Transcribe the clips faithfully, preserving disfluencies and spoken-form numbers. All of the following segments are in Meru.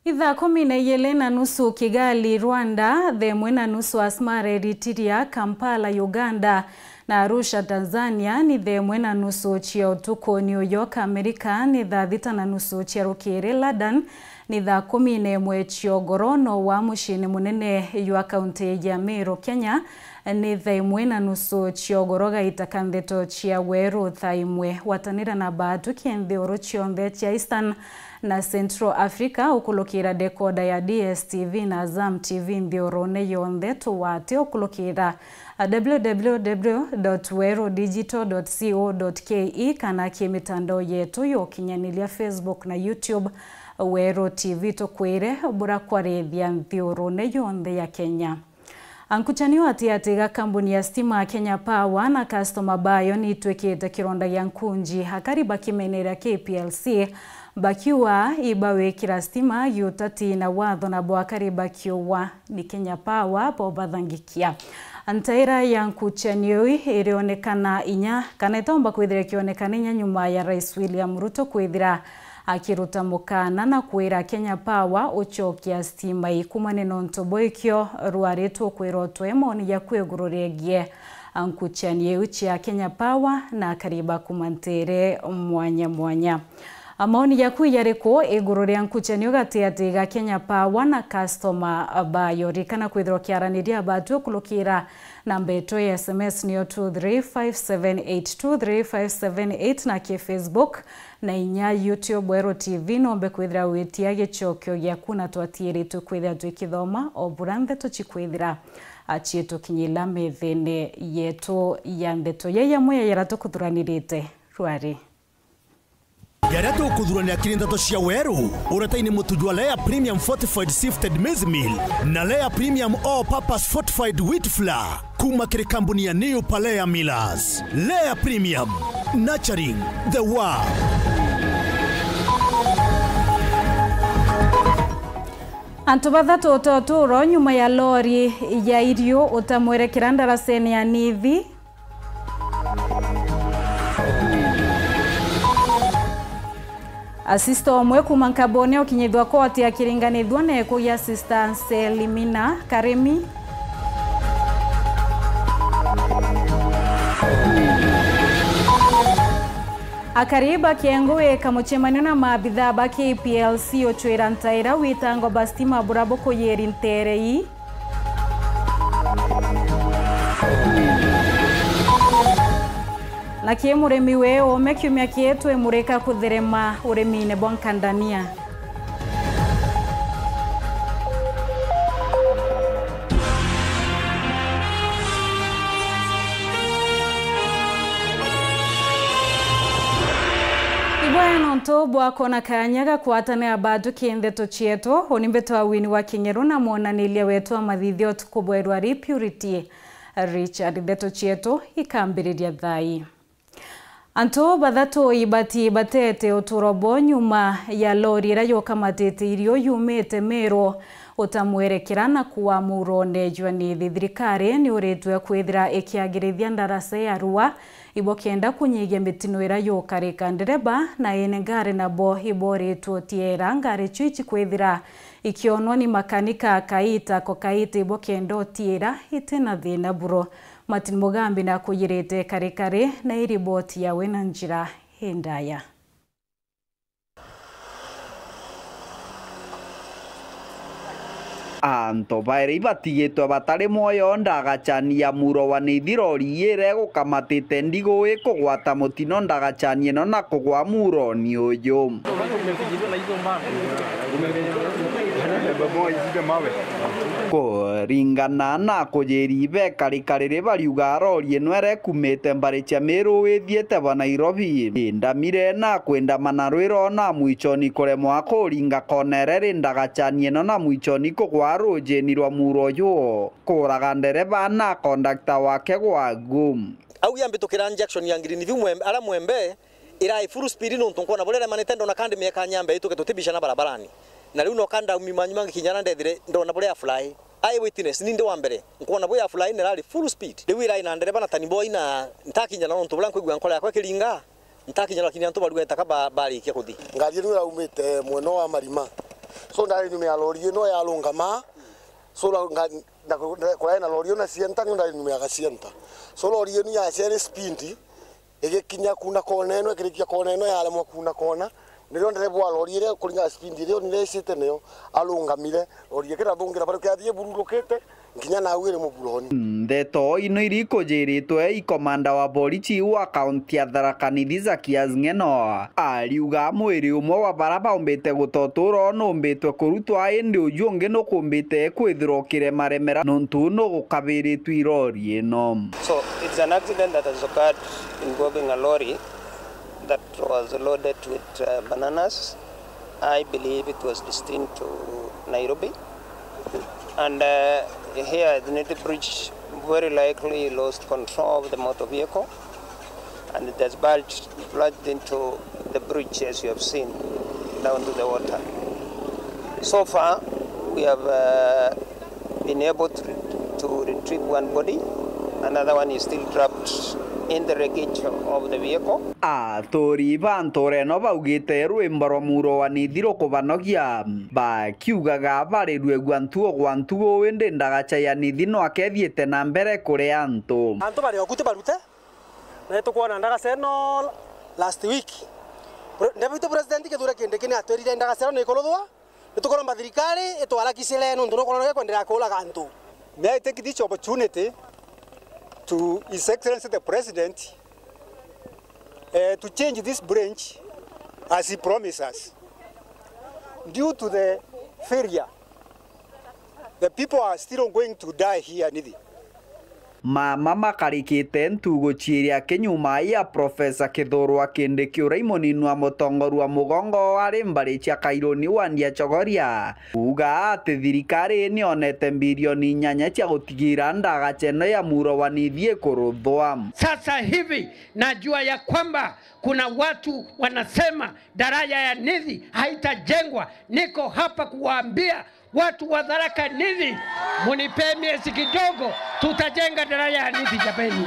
Ithaa kumi na igiri na nusu Kigali, Rwanda, thaa imwe na nusu Asmara, Eritrea, Kampala, Uganda, na Arusha, Tanzania, ni thaa imwe na nusu cia utuku. New York, Amerika, ni thaa thita na nusu cia rukiri. London, ni thaa kumi na imwe cia ugoro. No wa muciini munene jwa kaunti ya Meru, Kenya, ni thaa imwe na nusu cia ugoro. Gaita ka ndeto cia weru thaa imwe. Gwatanira na baatu ki nthi uru cionthe cia Eastern na Central Africa ukulukira dekoda ya D S T V na Azam T V nthi urune yonthe. Tugwate ukulukira W W W dot weru digital dot co dot K E kana ki mitandao yetu ya ukinyaniria, Facebook na YouTube, Weru T V. Tukwire burakwarithia nthi urune yonthe ya Kenya. Ankuchanio atiati ga kambuni ya stima Kenya Power na customer bayo ni itwikite kironda gia nkunji, akari bakimenera K P L C bakiuga ibawikira stima giutati na watho, nabo akari bakiuga ni Kenya Power bobathangikia. Ntaira ya nkuchanio iu irionekana inya, kana itomba kwithira ikionekana inya nyuma ya Rais William Ruto kwithira akiruta mukana na kwira Kenya Power ucokia stima ii. Kumania nontu bwikio rwari, tukwira utwe maoni jaku iguru riegie nkuchanio iu cia Kenya Power na akari ba kuma ntere mwanya mwanya. Maoni jaku jariku iguru ria nkuchanio gatiati ga Kenya Power na customer bayo? Ririkana kwithirwa ukiaraniria baatu ukulukira namba yetu ya S M S niyo two three five seven eight, two three five seven eight, na ki Facebook na inya YouTube Weru T V. Nombe kwithira witia gicokio giaku, na twatiiritwe kwithira twikithoma o bura ndeto cikwithira ciitukinyira methene yetu ya ndeto. Yai amwe ya yara tukuthuranirite rwari. Jaria tukuthuranira kiri ndeto cia weru, uretaini mutu jwa Lea Premium Fortified Sifted Maize Meal na Lea Premium All Purpose Fortified Wheat Flour. Kuma kiri kambuni ya New Palea Millers. Lea Premium, nurturing the world. Antu bathatu utoturo nyuma ya lori ya irio utamwerekera ndarasene ya Nithi. Asista omwe kuma Nkabone ukinyithwa koti akiringanithua na ikugia Sister Selimina Karimi. Akari ba Kiengui kamucemanio na maabithaa ba K P L C ucwira ntaira witangwa ba stima bura bukuyiri ntere ii. Na ki murimi wi ume kiumia kii twimurika kutherema urimine bwa nkandania. Ibwaya nontu bwa kwona kanya ga kwatania baatu ki ndeto cietu. Uni mbitwa Winnie wa King'eru na mwonaniria wetu wa mathithio tuku bwerwa ri Purity Richard. Ndeto cietu ikambiriria thaa ii. Antu bathatu ibati batete uturo bwao nyuma ya lori iria yukamatite irio yumite Meru utamwerekera na kuwa murone jwa Nithi. Thirikari ni uritwe kwithira ikiagirithia ndarasa ya Arua ibo kenda kunyigia mitino iria yukarika. Ndereba na ene ngari nabo iboritwe utiera ngari cio ici kwithira ikionwa ni makanika kaita ko kaita ibo kenda utiera itina thina buro. Martin Mugambi na kuyirite karikari na iriboti yawe na njira indaya. Antu bairi ibatigitwe batari mwoyo ndagachani ya muro wa Nithi, rori iri igukamatite ndigu ikugwata mutino ndagachani ino na kugwa muroni uyu. Kuringana na kujiri be karikari ri bariuga rori ino iri ikumite mbari cia Miru ithiite bwa Nairobi, indamire na kwindamana rwiro na mwichoni kuremwa kuringa kona iri ri ndagachani ino na mwichoni kugwa rujini rwa muro uyu, kuuraga ndereba na kondakta wake gwagu. Au yambitukira junction ya Green View Mwembe, aria Mwembe, irai full speed nontu nkwona buria iremanite, ndona kandi mieka nyambe ituke tutibicana barabarani. Na riu noka ndaumima nyuma ngikinya aria ndethire ndona buria ya fly. Eye witness, ni ndi wa mbere. Nkwona buria ya fly na irari full speed. Riu irai na ndereba na taniboi na ntakinya na nontu buria nkwigua nkoro yakwa ikiringa. Ntakinya lakini antu barugeta ka ba-, barikia kuthi. Ngari ino iraumite mwena wa Marima. So ndari nyuma ya lori ino yarungama. So na, nga, na, na, kurai na lori ino na cienta, nio ndari nyuma ya gacienta. So lori ino yacia iri speed, igikinya kuna kona ino, ikirikia kona ino yaremwa kuna kona. Nirio ndereba wa lori iria kuringana na speed iria onire icite niyo arungamire. Lori ikirathungira bari kiathie bururukite, nkinya nau iri muburoni. Ndeto ino irikujiritwe i komanda wa borichi wa kaunti ya Tharaka Nithi Zakias Ng'eno ariuga mwiri umwe wa bara baumbite gutotura numbitwe kurutwa, indi uju ungi nukumbite kwithirwa ukiremaremera nontu nugukabiritwe irori ino. So, it's an accident that has occurred involving a lorry that was loaded with, uh, bananas. I believe it was destined to Nairobi. And, uh, here at Nithi Bridge, very likely lost control of the motor vehicle, and it has bulged, plunged into the bridge, as you have seen, down to the water. So far, we have, uh, been able to, to retrieve one body. Another one is still trapped in the wreckage of the vehicle. Aturi ba ntura ino baugite rwimbo rwa muro wa Nithi rukubanogia, bakiugaga bari rwegua ntuo gwa ntuo, indi ndagacha ya Nithi no akethiite na mbere kuria antu. Antu bari okuti barute, na nitukwona ndagacha ino last week. Pre-, Deputy President Kithure Kindiki ni atwirire ndagacha ino nikuruthwa. Nitukuromba thirikari itwarakicire nontu nukwona gekwenderea kuuraga antu. May I take this opportunity to His Excellency the President, eh, to change this branch as he promised us. Due to the failure, the people are still going to die here, Nithi. Mama makarikite ntu guciiria kinyuma ya Profesa Kithure Kindiki uria i munini wa mutongoria wa mugongo ari mbari cia Kairuni wandi ya Chogoria, kuuga ati thirikari nionete mbirioni inyanya cia gutigira ndagacha ino ya muro wa Nithi ikuruthwa. Sasa hivi najua ya kwamba kuna watu wanasema daraja ya Nithi haitajengwa. Niko hapa kuwaambia watu wa Tharaka Nithi, munipee miezi kidogo, tutajenga daraja ya Nithi, jameni.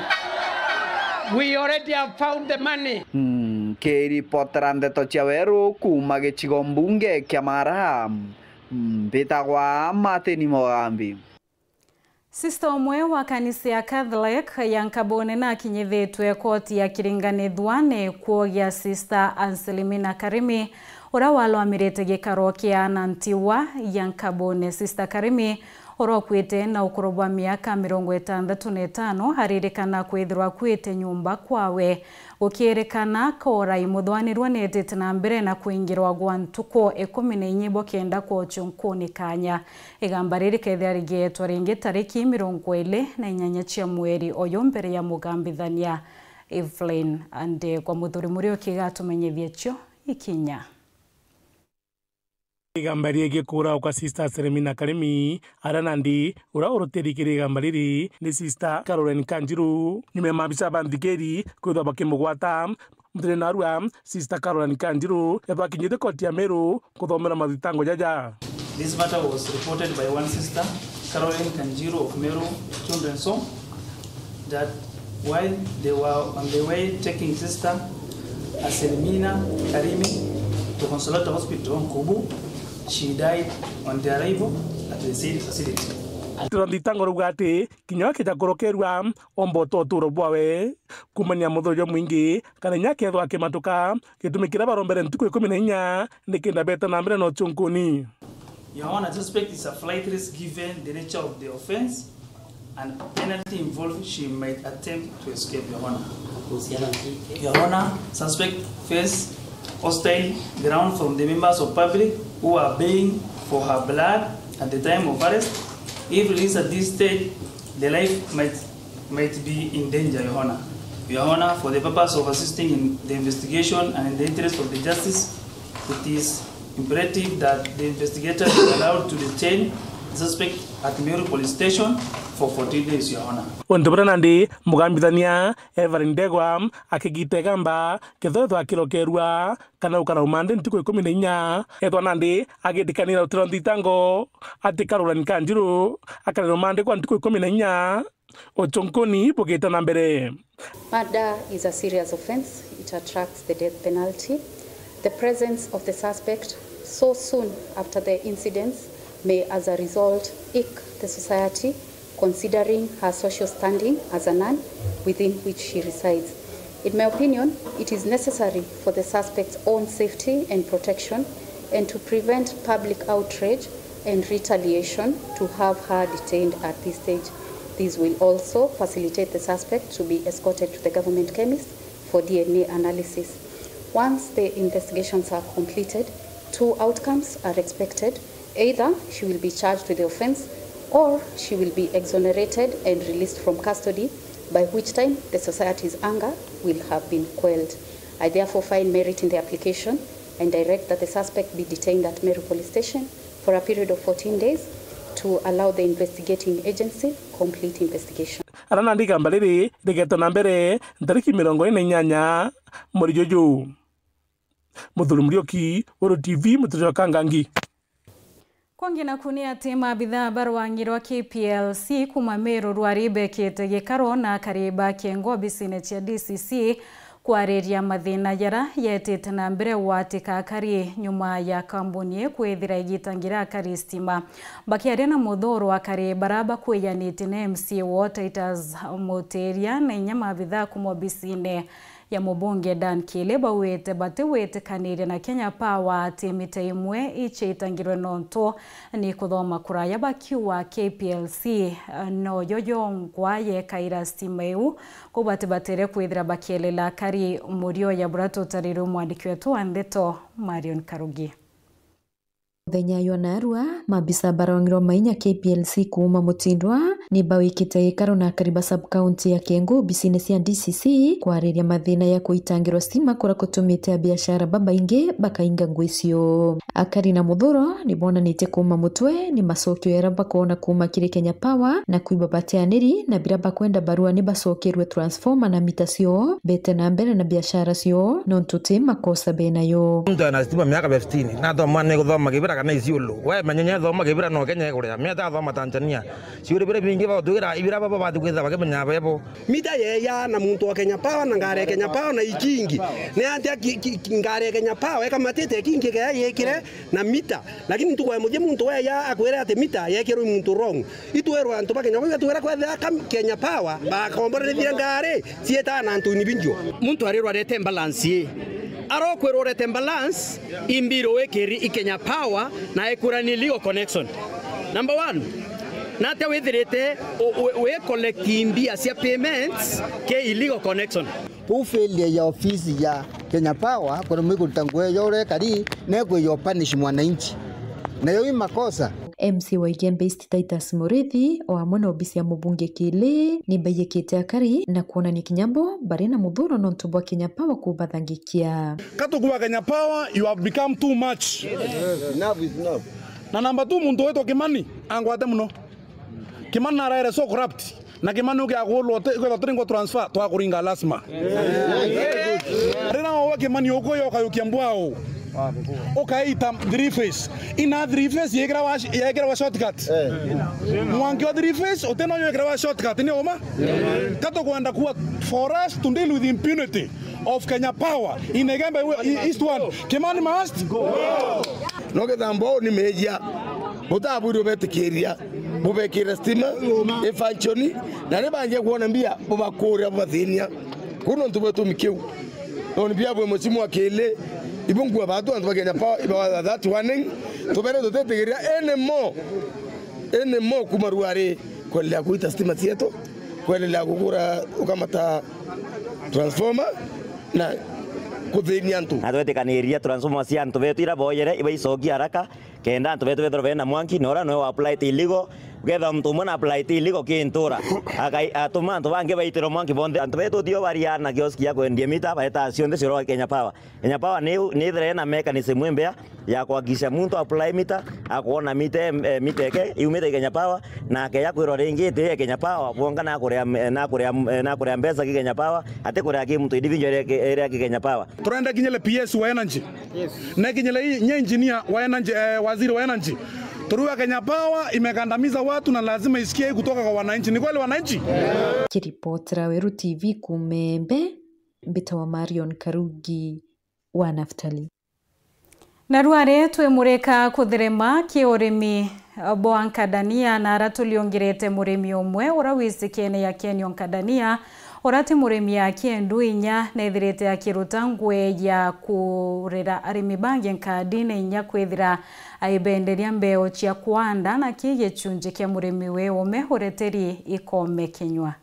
We already have found the money. Nkiripotera ndeto cia weru kuuma gicigo mbunge kia Mara, mbitagwa Martin Mugambi. Sista umwe wa kanisa ya Catholic ya Nkabone nakinyithitwe koti akiringanithua ni kuo gia Sista Anselimina Karimi, uria walwamirite gikaro kia ana ntiwa ya Nkabone. Sista Karimi, uria ukuite na ukuru bwa miaka mirongo itantatu na itano, aririkana kwithirwa akuite nyumba kwawe. Gukiirikana, Korai muthwanirwa neetite na mbere na kwingirwa gwa ntuku ikumi na inya bo kenda kwa uchunkuni kanya. Igamba riri rikethira rigietwa ringi tariki mirongo iri na inyanya cia mweri uyu mbere ya mugambithania Evelyn Ndegwa. Muthuri Muriuki gatumenyithie cio ikinya. Igamba riegie kuuragwa kwa Sister Seremina Karimi, aria nandi uria urutiri kiri igamba riri ni Sister Caroline Kanjiru. Nyuma ya maabisa ba nthigiri kwithwa bakimugwata, muthenya narua Sister Caroline Kanjiru ethwa akinyite koti ya Meru kuthomera mathitango jaja. This matter was reported by one sister, Caroline Kanjiru of Meru Children's Home, that while they were on the way taking Sister Aselmina Karimi to Consolata Hospital, Nkubu, she died on the arrival at the said facility. Itiro thitango riuga ati kinya kija kurokerua omba uta uturo bwawe kumania muthuro jwa mwingi, kana inya akethwa akimatuka, gitumi kiria barombere ntuku ikumi na inya nikenda beta na mbere na uchunkuni. Your Honor, suspect is a flight risk given the nature of the offense and penalty involved, she might attempt to escape, Your Honor. Your Honor, suspect face hostile ground from the members of public who are baying for her blood at the time of arrest. If released at this stage, the life might, might be in danger, Your Honor. Your Honor, for the purpose of assisting in the investigation and in the interest of the justice, it is imperative that the investigators be allowed to detain the suspect at Meru Police Station for fourteen days, Your Honor. Untu buria nandi mugambithania Evelyn Ndegwa akigita igamba, kethwa ethwa akirokerua kana ukara umande ntuku ikumi na inya, ethwa nandi agitikanira utiro nthitango ati Caroline Kanjiru akare rumande kwa ntuku ikumi na inya. Uchunkuni bugita na mbere. Murder is a serious offense. It attracts the death penalty. The presence of the suspect so soon after the incidents may, as a result, ick the society, considering her social standing as a nun within which she resides. In my opinion, it is necessary for the suspect's own safety and protection and to prevent public outrage and retaliation to have her detained at this stage. This will also facilitate the suspect to be escorted to the government chemist for D N A analysis. Once the investigations are completed, two outcomes are expected. Either she will be charged with the offence or she will be exonerated and released from custody, by which time the society's anger will have been quelled. I therefore find merit in the application and direct that the suspect be detained at Meru Police Station for a period of fourteen days to allow the investigating agency complete investigation. Ara nandi igamba riri rigetwe na mbere ntariki mirongo iri na inyanya mweri juju. Muthuri Muriuki, Uru T V, Mutujo Kangangi. Kungi naku ni ati maabithaa ba rwangi rwa K P L C kuuma Meru rwari bekite gikaro na akari ba Kiengo obisine cia D C C kwariria mathina jara jetite na mbere gwatika akari nyuma ya kambuni ii kwithira igitangira akari stima. Bakiaria na Muthuru, akari bara bakwijanite na M C A woo Titus Mutiria na inya maabithaa kuuma obisine ya mubunge Dan Kili bauite batiwitikaniria na Kenya Power ati mita imwe iciitangirwe nontu ni kuthoma kuraya, bakiuga K P L C, eh, noyo yongwa yekaira stima iu, kou batibatire kwithira bakielela akari murio ya bura tutarirwe mwandiki wetu wa ndeto Marion Karugi. Muthenya jwa naarua, maabisa ba rwangi rwa mainya K P L C kuuma Mutindwa ni bawikite gikaro na akari ba sub-county ya Kiengo obisine cia D C C kwariria mathina ya kuitangirwa stima kuria kutumite abiashara babaingi bakainga ngui cio. Akari na Muthuru ni bonanitie kuuma mutwe ni macokio jaria bakoona kuuma kiri Kenya Power, na kwiba batianiri na biria bakwenda barua ni bacokerwe transformer na mita cio, bete na mbere na biashara cio, nontu ti makosa benayo. Muntu ena stima miaka fifteen, nathoma ni guthoma Kibira kana Isiolo? We menya nya thoma Kibira no Kenya ikuria, miata athoma Tanzania. Ciuri biria bingi bagutwira ibira baba bathi kwitha bakimenya bebo. Mita yeya na muntu wa Kenya Power na ngari ya Kenya Power na ikingi. Ni atia ki-, ki-, ki-, ngari ya Kenya Power ikamatite ikingi kea yikire na mita? Lakini ntuku ya muthia muntu weya akwire ati mita yekirwe muntu wrong. Itwirwa antu ba Kenya, itwira kwethira ka-, Kenya Power bakomborerithia ngari cietaga na antu individual. Muntu arirwa arete balance ii. Arokwirwa urete balance, imbiro wikiri i Kenya Power na ekurani legal connection. Number one, natia withirite u-, u-, wi collect mbia cia payments ki illegal connection? Buu failure ya ofisi ya Kenya Power, kuria mwikuruta ngugi ya uria ikari, na ikwiyo punish mwananchi. Nayo i makosa. M C wa Igembe East Titus Murithi, o amwe na obisi ya mubunge Kili, ni baiyikite akari na kwonania kinya bo bari na muthuro nontu bwa Kenya Power kubathangikia. Ka tukuuga Kenya Power, you have become too much. Enough is enough. Na number two, muntu witwa Kimani, angwate muno. Kimani naraere so corrupt. Na Kimani ukiagulwa uti-, ukiethirwa utiringwa transfer, twakuringa lasima. Rira wowe Kimani ukuya ukayukia mbwao, ukaita three phase. Ina three phase yekirawa sh-, yekirawa shortcut. Mwanki wa three phase, utina uyo yekirawa shortcut, ni uma? Ka tukwenda kuwa for us to deal with impunity of Kenya Power in Igembe East one, Kimani must go. No kethira mbwao ni meejia, butabwirwe betikiria, bubekire stima, ifanchoni, na ni banjia kwona mbia, bubakuria, bubathinia. Kuu nontu bwa gitumi kiu. Noni bia bwe mucimu wa Kili, ibu ngua batu antu ba Kenya Power, iba that warning, tubere tutetikiria any more, any more kuma ruari, kwendelea kuita stima cietu, kwendelea kugura, ukamata transformer, na kuthinia antu. Na twetikaniria transformer cia antu betu ira boyere, ibaicokia haraka, kenda antu betu bethirwe bena mwanki, na uria noe wa apply ti illegal, ukethira muntu umwe na apply ti illegal ki ntura, akai-, atuma antu bangi baitirwe mwanki bonthe. Antu betu tio baria na kioski ya kwendia mita, baetaa cionthe ciorwa Kenya Power. Kenya Power ni, ni ithire na mechanism imbea ya kuhakikisha muntu apply mita, akwona mita, eh, mita eke, iumite Kenya Power, na akeja kwirwa ringi iti ya Kenya Power, bwonka na kuria, na kuria, na kuria mbeca ki Kenya Power, ati kuria ki muntu individual iria ki, iria ki Kenya Power. Turenda kinyele P S wa energy. Yes. Na kinyele i-, nye engineer wa energy, eh, waziri wa energy. Turuga Kenya Power imekandamiza watu na lazima isikie kutoka kwa wananchi. Ni kweli wananchi? Kiripotera Weru T V kuuma Igembe, mbitawa Marion Karugi wa Naftali. Na rwari twimurika kutherema ki urimi bwa nkandania, na ara tuliongirite murimi umwe ura wi cikene ya Kenio Nkandania, ura ti murimi akiendu inya nethirite akiruta ngwe ya kurira arimi bangi nkandi na inya kwithira aibenderia mbeu cia kwanda, na ki gicunji kia murimi wi ume ureteri ikome kinywa.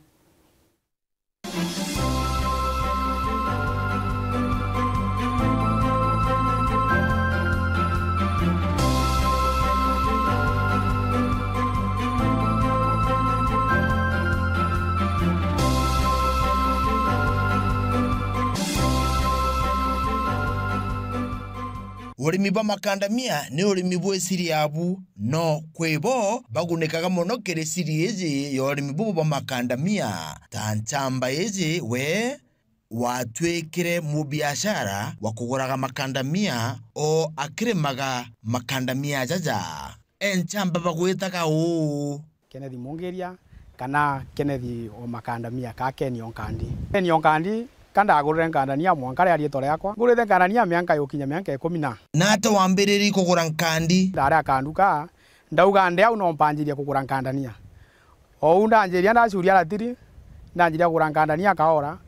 Urimi bwa makandamia ni urimi bwi siri abu, no kwi bo bagunikaga mono kiri siri iji ya urimi bubu bwa makandamia. Ta nchamba iji, we watwikire mubiashara wa kuguraga makandamia, o akirimaga makandamia jaja. E nchamba bagwitaga uu. Kenneth Mungiria, kana Kenneth o Makandamia, ka Ken o Nkandi. Ken o Nkandi, ka ndagurire nkandania mwanka ria riitwa riakwa. Ngurite nkandania mianka yukinya mianka ikumi na. Nate wambiririe kugura nkandi? Ndari akanduka, ndauga ndi au no mpanjirie kugura nkandania. O uu ndanjiria, ndacuria ratiri, ndanjiria kugura nkandania kaora.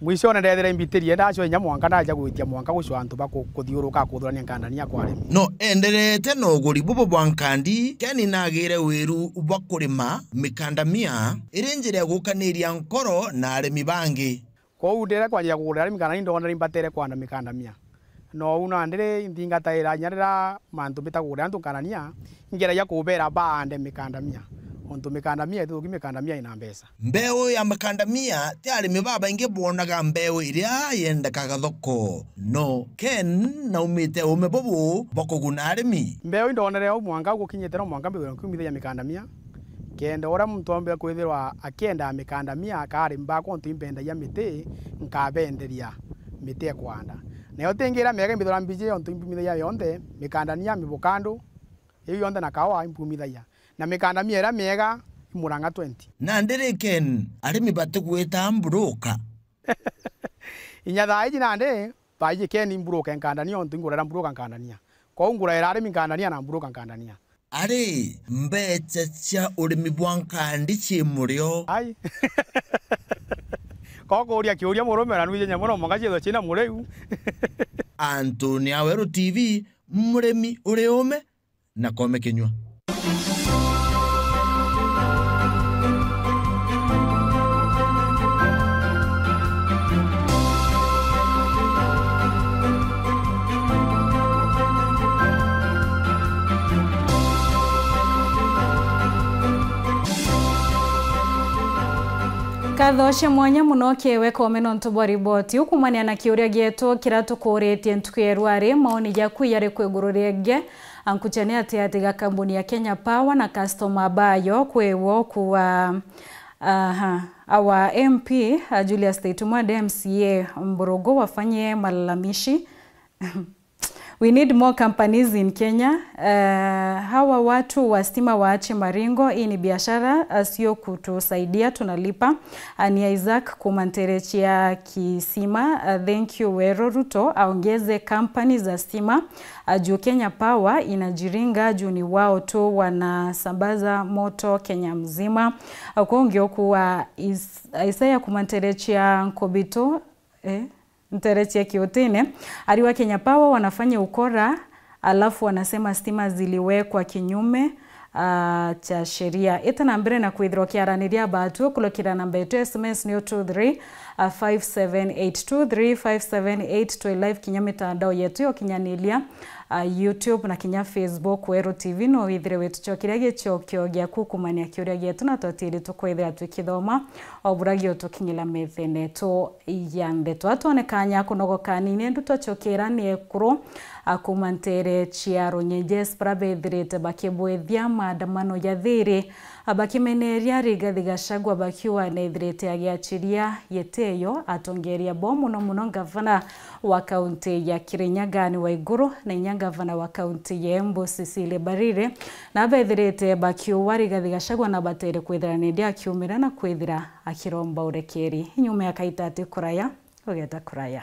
Mwishone ndethire imbitirie, ndacua inya mwanka, ndaja gwitia mwanka gucua antu ba ku-, kuthiuruka kuthurania nkandania kwa arimi. No enderete na uguri bubu bwa nkandi, Ken nagire wiru bwa kurima mikandamia iri njira ya gukaniria nkoro na arimi bangi. Kwou ndire kwanjia kugurira arimi nkandania, ndonere imbatere kwanda mikandamia. No uu nandi ri, nthingataira inya rira mantu mbita kugurira antu nkandania, ngeragia kubera baande mikandamia. Untu mikandamia itithuki, mikandamia ina mbeca. Mbeu ya makandamia ti arimi babaingi bonaga mbeu iria yendekaga thoko. No Ken naumite uume bubu bwa kuguna arimi. Mbeu indonere au mwanka au gukinyite no mwanka mbithirwe nkiumithagia mikandamia. Kenda uria muntu oombe kwithirwa akiendaa mikandamia, aka arimi bakwa untu impendagia miti, nkabenderia miti e kwanda. Nayo tingira miega imbithirwa mbiji untu impumithagia yonthe, mikandania, mibukandu, iu yonthe na kaoa impumithagia. Na mikandamia iria miega i Murang'a twenty. Nandi ri Ken, arimi batigwita mburuka? Inya thaa iji nandi, thaa iji Ken mburuka nkandania, untu ingurira mburuka nkandania. Kwou nguraira arimi nkandania na mburuka nkandania. Ari, mbecha cia urimi bwa nkandi ci murio? Ai. Ko kuuria kiuria murume, na nwiji nyamo no mwanka ciithwe cina muriu. Antu ni Aweru T V, murimi uri ume na kome kinywa. Nkatho cia mwanya mono kiewe kome nontu bwa riboti iu. Kumania na kiuria gietu kiria tukuritie ntuku ya rwari, maoni jaku jariku iguru riegii ankuchania ati ati ga kambuni ya Kenya Power na customer bayo kwiwo kuwa, aha, our M P, uh, Julius Taitumwade, M C A Mburugu wafanyie malalamishi. We need more companies in Kenya. Uh, hawa watu wa stima waache maringo, hii ni biashara, uh, sio kutusaidia, tunalipa. Uh, ni Isaac kuma ntere cia Kisima. Uh, thank you Wero, Ruto aongeze company za stima, uh, juu Kenya Power inajiringa juu ni wao tu wanasambaza moto Kenya mzima. Uh, kwa ungi okuwa Is-, Isaiah kuma ntere cia Nkobito, eh, ntere cia Kiutine, ariwa Kenya Power wanafanya ukora, alafu wanasema stima ziliwekwa kinyume, ah, cha sheria. Ita na mbere na kwithirwa kiaraniria batu kulokira namba yetu ya S M S ni two three five seven eight, two three five seven eight. Twi live kinya mitandao yetu ya ukinyaniria, ah, YouTube na kinya Facebook, Weru T V. No withire witucokeria gicokio giaku kumania kiuria gietu, na twatiri tukwithira twikithoma o bura giotukinyira methene yetu ya ndeto. Atwone kanya kunogoka nini, ndu twacokera ni ekuru, a, kuma ntere cia Runyenjes, bara bethirite bakibwethia maandamano ya thiri, a, bakimeneria Rigathi Gachagua bakiuga nethirite agiachiria gitio atongeria bo, muno muno ngavana wa kaunti ya Kirinyaga Anne Waiguru na inya ngavana wa kaunti ya Embu Cecily Mbarire, na bethirite bakiuga Rigathi Gachagua na batere kwithira nindi akiumira na kwithira akiromba urekeri. Nyuma ya kaita ati kuraya, ugeta kuraya.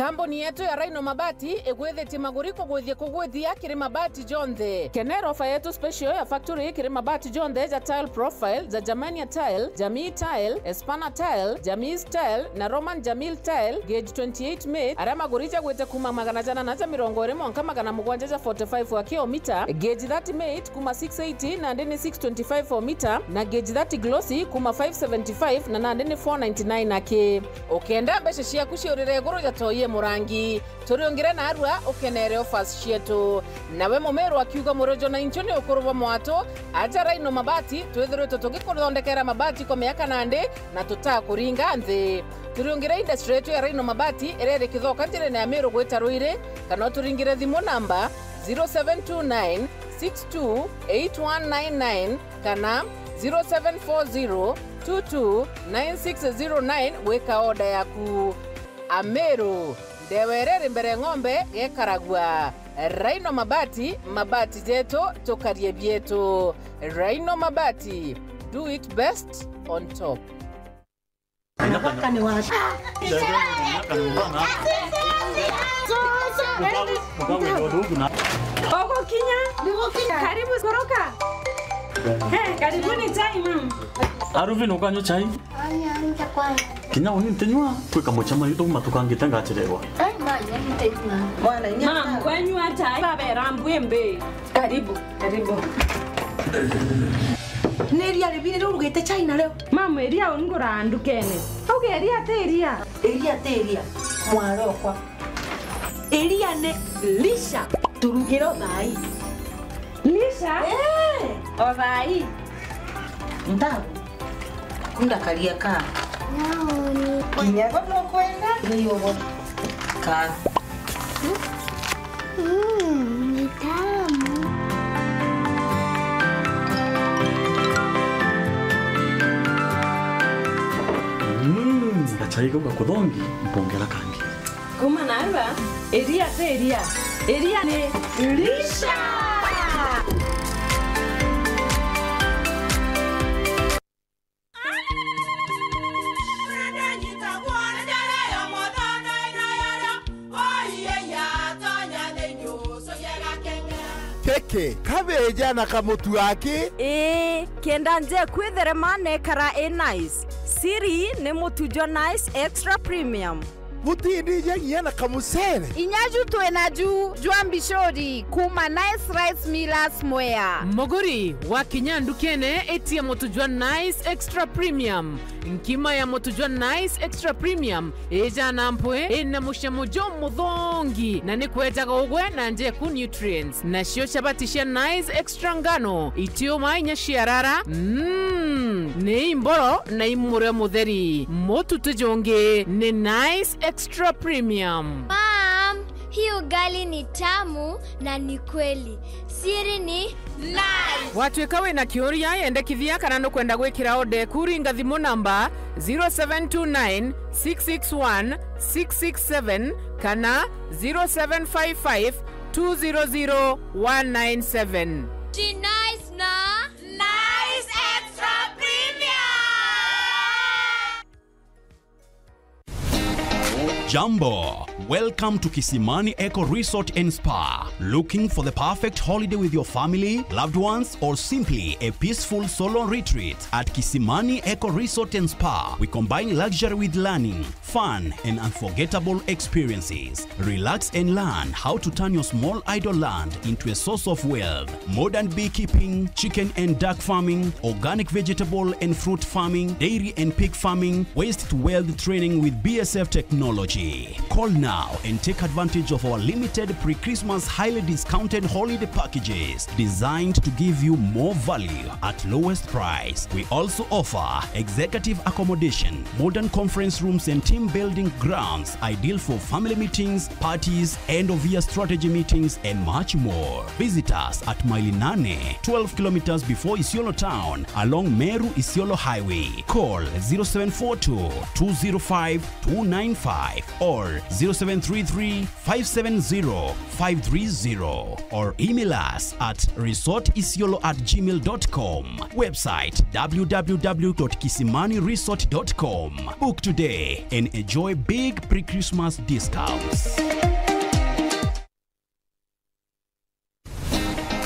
Kambuni yetu ya Rhino Mabati igwithitie maguri kugwithia kugwithia kiri mabati jonthe. Kenera ofa yetu special ya factory kiri mabati jonthe ja tile profile, ja Germania tile, Jamii tile, Espana tile, Jamis tile na Roman Jamil tile, gauge twenty-eight mate, aria maguri jagwite kuma magana jana na ja mirongo iri mwanka magana mugwanja ja forty-five wa kilomita, gauge thirty mate kuma six eighty nandi ni six twenty-five o mita, na gauge thirty glossy kuma five seventy-five na nandi ni four ninety-nine aki. Ukenda mbeca ciaku ciurire iguru ja toi e murangi, turiungire narua ukenere offers cietu. Nawe mumiru akiuga, murojo na inchu ni ukuru bwa mwatu, aja Rhino Mabati, twithiritwe tugikuthondekera mabati kwa miaka nandi na tutakuringa nthi. Turiungire industry yetu ya Rhino Mabati iria iri Kithoka njirene ya Miru gwita Ruiri, kana uturingire thimu namba zero seven two nine six two eight one nine nine kana zero seven four zero two two nine six zero nine gwika order yaku. Ameru, ndewa iria iri mbere ng'ombe gekaragua. Rhino Mabati, mabati jetu, tukarie bietu. Rhino Mabati, do it best on top. Ugukinya? Karibu, koroka. Eh, karibuni chai, mama. Aruvin, ukanywa chai? Anya, nja kwanza. Kinya uni ntinywa, kwi kamucemanio tuuma tukangite ngacererwa. Ai, manya, ntinywa. Mwana, inya. Mam, wanywa chai? Babera mbwimbi. Karibu, karibu. Ni iria ribi riria urugite chai nario? Mam, iria ungura ndukene. Auge iria ti iria. Iria ti iria, mwarokwa. Iria ni lisha. Turugire o thai. Lisha? Eh. O thai. Ntabu. Kunda karia ka. Naoni. Kinya bo nukwenda? Ni ugo. Ka. Mm, ni tamu. Mm, gachai kau gakuthongi, mpongera kangi. Kuma narua, iria ti iria. Iria ni lisha. Keke, kabeja na kamutu aki. Ii, kenda nje kwitherema nekara i nice. Siri ni mutu jwa Nice Extra Premium. Butindi ja nginya na kamucere. Inya ju twi naju jwa mbicuri kuma Nice Rice Millers Mwea. Muguri, wakinya ndukene, itia mutu jwa Nice Extra Premium. Nkima ya mutu jwa Nice Extra Premium ijana mpwi, ina mucamo jumuthongi, na ni kwejaga ugwe na njeku nutrients. Nacio chabati cia Nice Extra ngano, itiuma inya ciarara, mm, ni imboro na imurio mutheri. Mutu ti jungi, ni Nice Extra Premium. Mom, hii ugali ni tamu na ni kweli. Siri ni Nice. Watuika wina kiuria, yendekithia kana nukwenda gwikira order eku, ringa thimu namba zero seven two nine six six one six six seven kana zero seven five five two zero zero one nine seven. Ti Nice na Nice Extra Premium. Jambo. Welcome to Kisimani Eco Resort and Spa. Looking for the perfect holiday with your family, loved ones, or simply a peaceful solo retreat? At Kisimani Eco Resort and Spa, we combine luxury with learning, fun, and unforgettable experiences. Relax and learn how to turn your small idle land into a source of wealth. Modern beekeeping, chicken and duck farming, organic vegetable and fruit farming, dairy and pig farming, waste to wealth training with B S F technology. Call now and take advantage of our limited pre-Christmas highly discounted holiday packages designed to give you more value at lowest price. We also offer executive accommodation, modern conference rooms and team building grounds ideal for family meetings, parties, end of year strategy meetings, and much more. Visit us at Maili Nane, twelve kilometers before Isiolo town, along Meru Isiolo Highway. Call zero seven four two, two zero five, two nine five or zero seven three three, five seven zero, five three zero, or email us at resort isiolo at gmail dot com. Website, w w w dot kisimani resort dot com. Book today and enjoy big pre-Christmas discounts.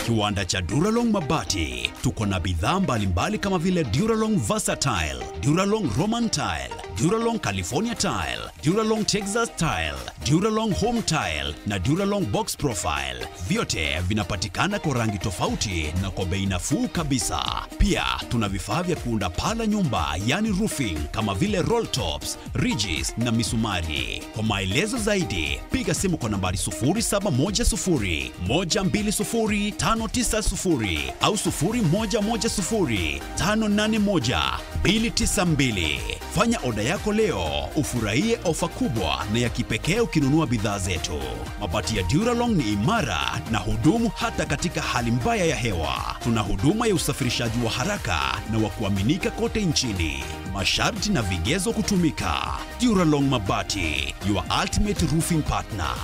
Kiwanda cha Duralong Mabati. Tuko na bidhaa mbalimbali kama vile Duralong Versatile, Duralong Roman Tile, Duralong California Tile, Duralong Texas Tile, Duralong Home Tile na Duralong Box Profile. Vyote vinapatikana kwa rangi tofauti na kwa bei nafuu kabisa. Pia tuna vifaa vya kuunda paa la nyumba, yani roofing, kama vile roll tops, ridges na misumari. Kwa maelezo zaidi, piga simu kwa nambari sufuri saba moja sufuri, moja mbili sufuri, tano tisa sufuri au sufuri moja moja sufuri, tano nane moja, mbili tisa mbili. Fanya oda yako leo, ufurahie ofa kubwa na ya kipekee ukinunua bidhaa zetu. Mabati ya Duralong ni imara na hudumu hata katika hali mbaya ya hewa. Tuna huduma ya usafirishaji wa haraka na wa kuaminika kote nchini. Masharti na vigezo kutumika. Duralong Mabati, your ultimate roofing partner.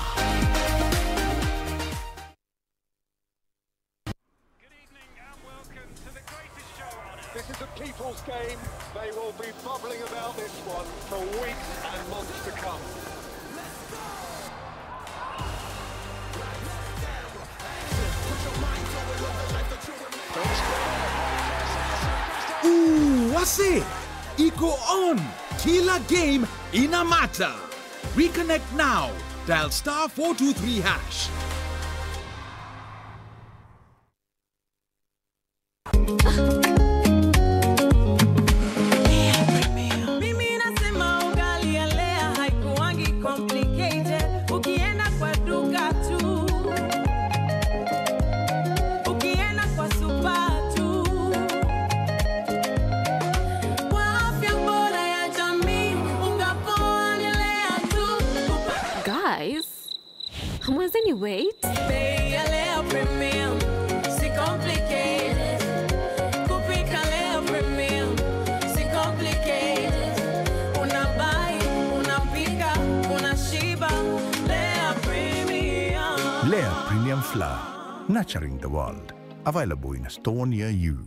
Good evening and welcome to the greatest show on earth. This is a people's game. They will be bubbling about this one for weeks and months to come. Ooh, wase! Iko on! Kila game ina matter! Reconnect now. Dial star four two three hash. Mimi nasema ugali ya Lea haikuangi complicated. Ukienda kwa duka tu, ukienda kwa supa tu, kwa afya bora ya jamii, unga poa ni Lea tu. Guys, hamwezeni wait? Bei ya Lea Premium, si complicated. Kupika Lea Premium, si complicated. Una buy, unapika, unashiba. Lea Premium. Lea Premium Flour, nurturing the world. Available in a store near you.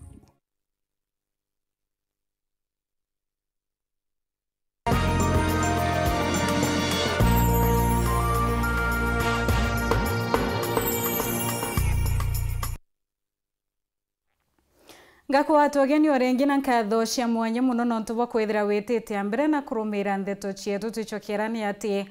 Ngakwatwa ugeni o ringi na nkatho cia mwanya mono nontu bwa kwithira witite a mbere na kurumiira ndeto cietu. Twicokera ni ati,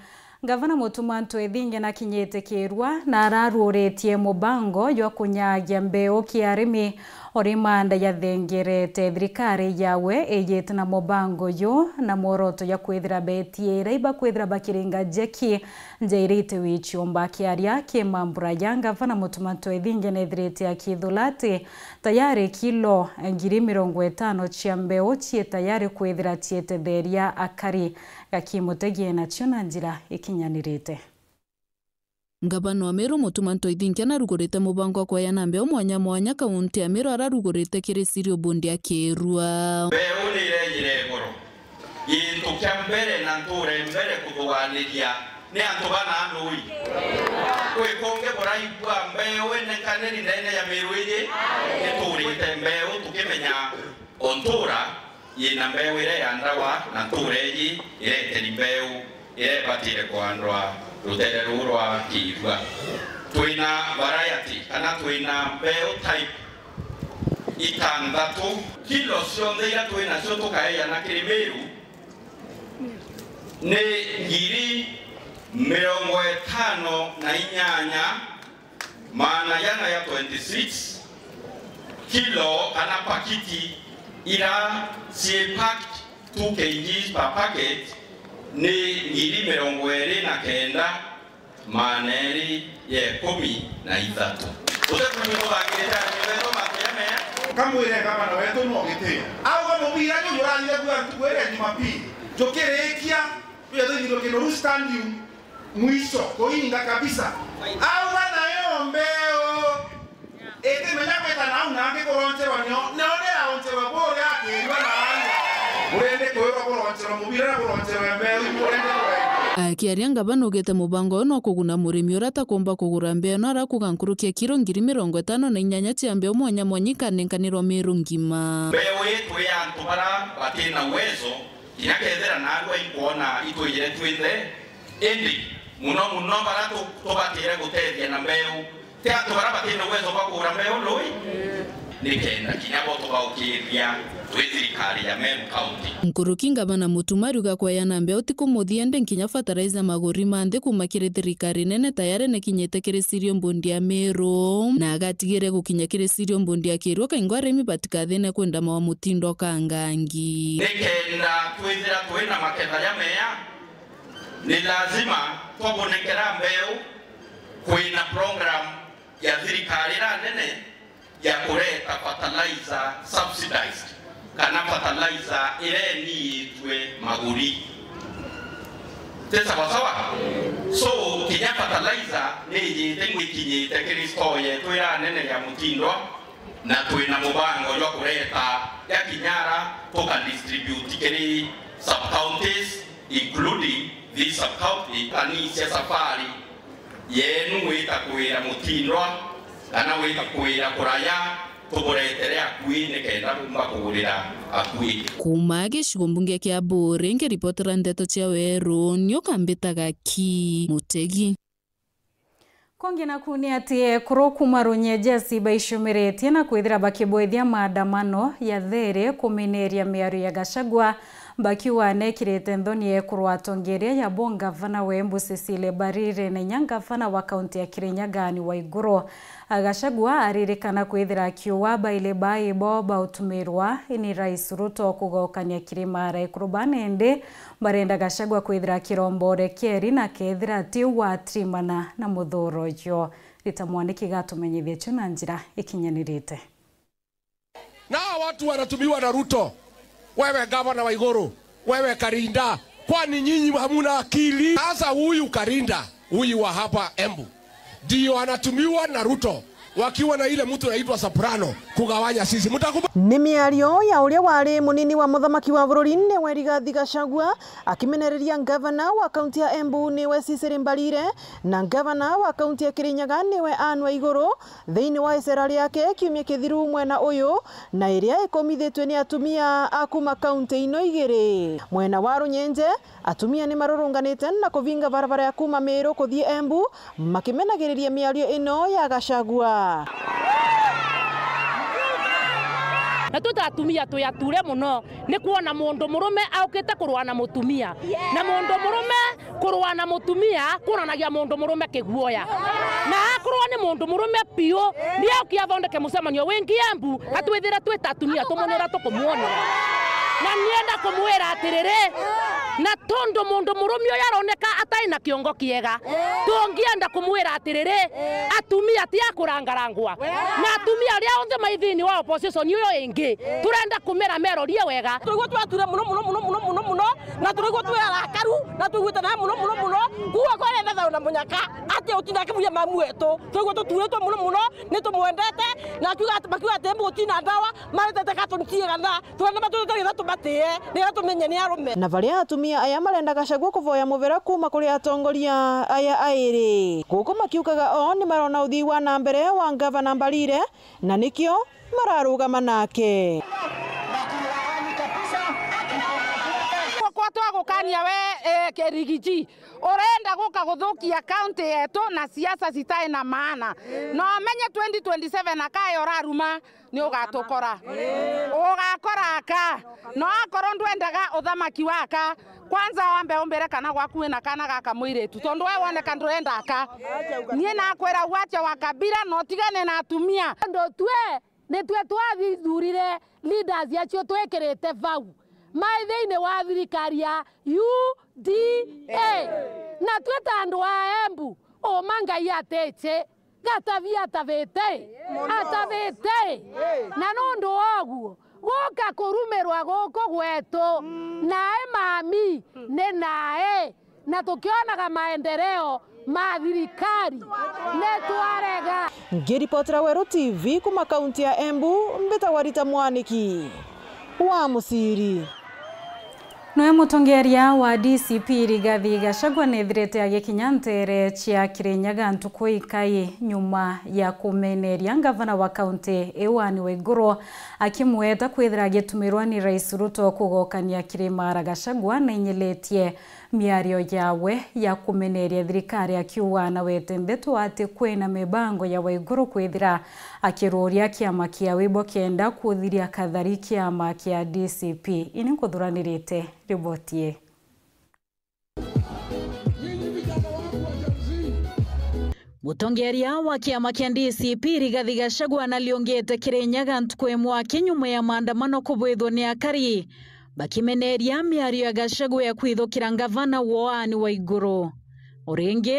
Ngavana Mutuma M'Ethingia nakinyite Kiirua na araruuritie mubango jwa kunyagia mbeu kia arimi o ri manda yathengerete thirikari yawe iyite na mubango ju na mworoto jwa kwithira beetie iria ibakwithira bakiringa jeki nja iria itiwi ciumba. Akiaria ki mambura ja, Ngavana Mutuma M'Ethingia neethirite akithura ati tayari kilo ngiri mirongo itano cia mbeu cii tayari kwithira cietetheria akari. Gaki Mutegi e nacio na njira ikinyanirite. Ngavana wa Meru Mutuma M'Ethingia narugurite mubango wa kweana mbeu mwanya mwanya kaunti ya Meru, ararugurite kiri Cereal Board ya Kiirua. Mbeu ni irejire iguru. Gintu kia mbere na ntuure mbere kuthuganiria ni antu bana ndui. Kwi kungi buraigua mbeu inekaniri ndene ya Meru iji? Ni tuurite mbeu tukimenya o ntuura yina mbeu iria ya ndawa, na ntuura iji ireteri mbeu iria ibatire kuandwa rutere ruu rwa Kiirua. Twina variety, kana twina mbeu type itanthatu. Kilo cionthe iria twinacio tukaeyana kiri Meru ni ngiri mirongo itano na inyanya, maana jana ya twenty-six. Kilo kana pakiti ira cii packed two kilograms per packet ni ngiri mirongo iri na kenda, maana eri ya ikumi na ithatu. Utekwigua muthangirite arimi betu makiemea. Kamwire gavana wetu no gitio. Auga mubira juju urathire kuga ntuku iria Jumapili. Njukirikia, tuja tuthithirwe Kinoru Stadium. Mwisho, kuinga kabisa. Auga nayo mbeu itimenya gwita nau nangi kuroncherwa nio, nio niraoncherwa buria Kiirua na anja. Murende kwirwa kuroncherwa mubira na kuroncherwa mbeu, imurende kwenda. Akiaria, ngavana augite mubango uyu no kuguna murimi uria atakumba kugura mbeu na arakuga nkuruki ya kiro ngiri mirongo itano na inyanya cia mbeu mwanya mwanya ikanenkanirwa Meru ngima. Mbeu ii twi antu bara batina uwezo, kinya kethira naarua inkwona itwijire twinthe, indi muno muno bara tu-, tubatire gutethia na mbeu, ti antu bara batina uwezo bwa kugura mbeu lui, nikenda kinya bo tubaukiria twi thirikari ya Meru County. Nkuruki, ngavana Mutuma ariuga kweana mbeu ti kumuthia, indi nkinya fertilizer maguri ma nthi kuuma kiri thirikari nene tayari nikinyite kiri cereal board ya Meru, na agatigire gukinya kiri cereal board ya Kirua kaingo arimi batikathine kwenda mawa mutindo kangangi. Nikenda twithira twina maketha jamea, ni lazima twabonekera mbeu. Kwina program ya thirikari ira nene ya kureta fertilizer subsidized, kana fertilizer iria iniitue maguri. Ti sawa sawa? So, kinya fertilizer ni ijite ngwikinyite kiri store yetu ira nene ya Mutindwa, na twina mubango jwa kureta ya kinyara tuka distribute kiri sub counties, including this sub county, kani cia safari yenu wita kwira Mutindwa, kana wita kwira kuraya, tuburetere akui nikenda bumba kugurira akui. Kuuma gicigo mbunge kia Buuri, nkiripotera ndeto cia Weru, nioka mbitaga Ki Mutegi. Kungi naku ni ati ekuru kuuma Runyenjesi baicumiritie na kwithira bakibwithia maandamano ya thiri kumineria miario ya Gachagua, bakiuga nekirite nthoni ekuru atongeria ya bo ngavana wa Embu Cecily Mbarire na inya ngavana wa kaunti ya Kirinyaga Anne Waiguru. Gachagua aririkana kwithira akiuga baile bai bo bautumirwa ni Rais Ruto kugaukania kirima ara ekuru bana indi barenda Gachagua kwithira akiromborekeri na kethira ti uu atirimana na muthuro ucio. Rita Mwaniki gatumenyithia cio na njira ikinyanirite. Na hawa watu wanatumiwa na Ruto. Wewe gavana Waiguru, wewe Karinda, kwani nyinyi hamuna akili? Sasa huyu Karinda, huyu wa hapa Embu, ndio anatumiwa na Ruto wakiwa na ile mtu anaitwa Soprano kugawanya sisi. Mtakubali? Ni miario ya uria wari munini wa muthamaki wa bururi niwe Rigathi Gachagua akimenereria ngavana wa kaunti ya Embu niwe Cecily Mbarire na ngavana wa kaunti ya Kirinyaga niwe Anne Waiguru thiini wa icera riake kiumia kithiru mwena uyu, na iria ikomithitue ni atumia a kuuma kaunti ino igiri. Mwena wa Runyenje, atumia ni marurunganite na kuvinga barabara ya kuuma Meru kuthii Embu, makimenagiriria miario ino ya Gachagua. Na twi ta atumia twi ature mono ni kwona mundu murume aukite kurua na mutumia. Na mundu murume kurua na mutumia kunanagia mundu murume kiguoya. Na akorwa ni mundu murume piu, ni aukie athondeke mucemanio wingi Embu, atwithire twi ta atumia tumone uria tukumwonera. Na nienda kumwira atiriri, na tondu mundu murume uyu aroneka atai na kiongo kiega, tungienda kumwira atiriri, atumia ti a kurangarangwa. Na atumia aria onthe mai thiini wa opposition uyu ingi, turenda kumera merorie wega. Turaigua twature muno, muno, muno, muno, muno, muno, na turaigua twi arakaru, na twaiguite nawe muno, muno, muno. Kuuga kwa arenda thayo na munyaka, ati utinda akimuria mamu wetu. Twaigua tuturitwe muno, muno, ni tumwendete, na akiuga ati, makiuga ati, "Embu gutina ndawa, maretete ka tunitiega na, turenda matutete nitha tumatie, nitha tumenye ni arume." Na baria atumia aya marenda Gachagua kuvoya muvera kuuma kuri atongoria aya airi. Guku makiukaga o ni marona uthii wa na mbere wa ngavana Mbarire, na nikio mararugama nake. Kwa twagukania we, eh, Kirigiji, urenda guka guthukia kaunti yetu na siasa citai na maana. Na umenye twenty twenty-seven akae uraruma, ni ugatukora. Ugakora aka. No akorwo ndwendaga uthamaki wa aka, kwanza wambe umbire kana gwaku wina kana gaka mwiritu, tondu we woneka ndurenda aka. Nie nakwira uache wa kabila na utigane na atumia. Tondu twe nitwe twathithurire leaders acio twikirite vau mai thiini wa thirikari ya U D A. Na twe ta andu a Embu, uma Ngai atici. Gatabi atavite, atavite. Na nondu wa uguo, guka kurumirwa guku gwetu, nae mami, ni nae, na tukionaga maendeleo ma thirikari, ni twarega. Ngiripotera Weru T V kuma kaunti ya Embu, mbitagwa Rita Mwaniki wa Muciri. Noe mutongeria wa D C P Rigathi Gachagua nethirite agikinya nteere cia Kirinyaga ntuku ikai nyuma ya kumeneria ngavana wa kaunti iu Anne Waiguru, akimweta kwithira agitumirwa ni Rais Ruto kugokania kirima ara Gachagua nainyilitie miario yawe ya kumeneria thirikari, akiuga na wete ndeto ati kwina mibango ya Waiguru kwithira akiruria kiama kia Wibo kenda kuthiria kathari kiama kia D C P. Ini nkuthuranirite riboti ii. Mutongeria wa kiama kia D C P Rigathi Gachagua naliungite Kirinyaga ntuku imwe aki nyuma ya maandamano kubwithwa ni akari bakimeneria miario ya Gachagua ya kwithukira ngavana woo Anne Waiguru. O ringi,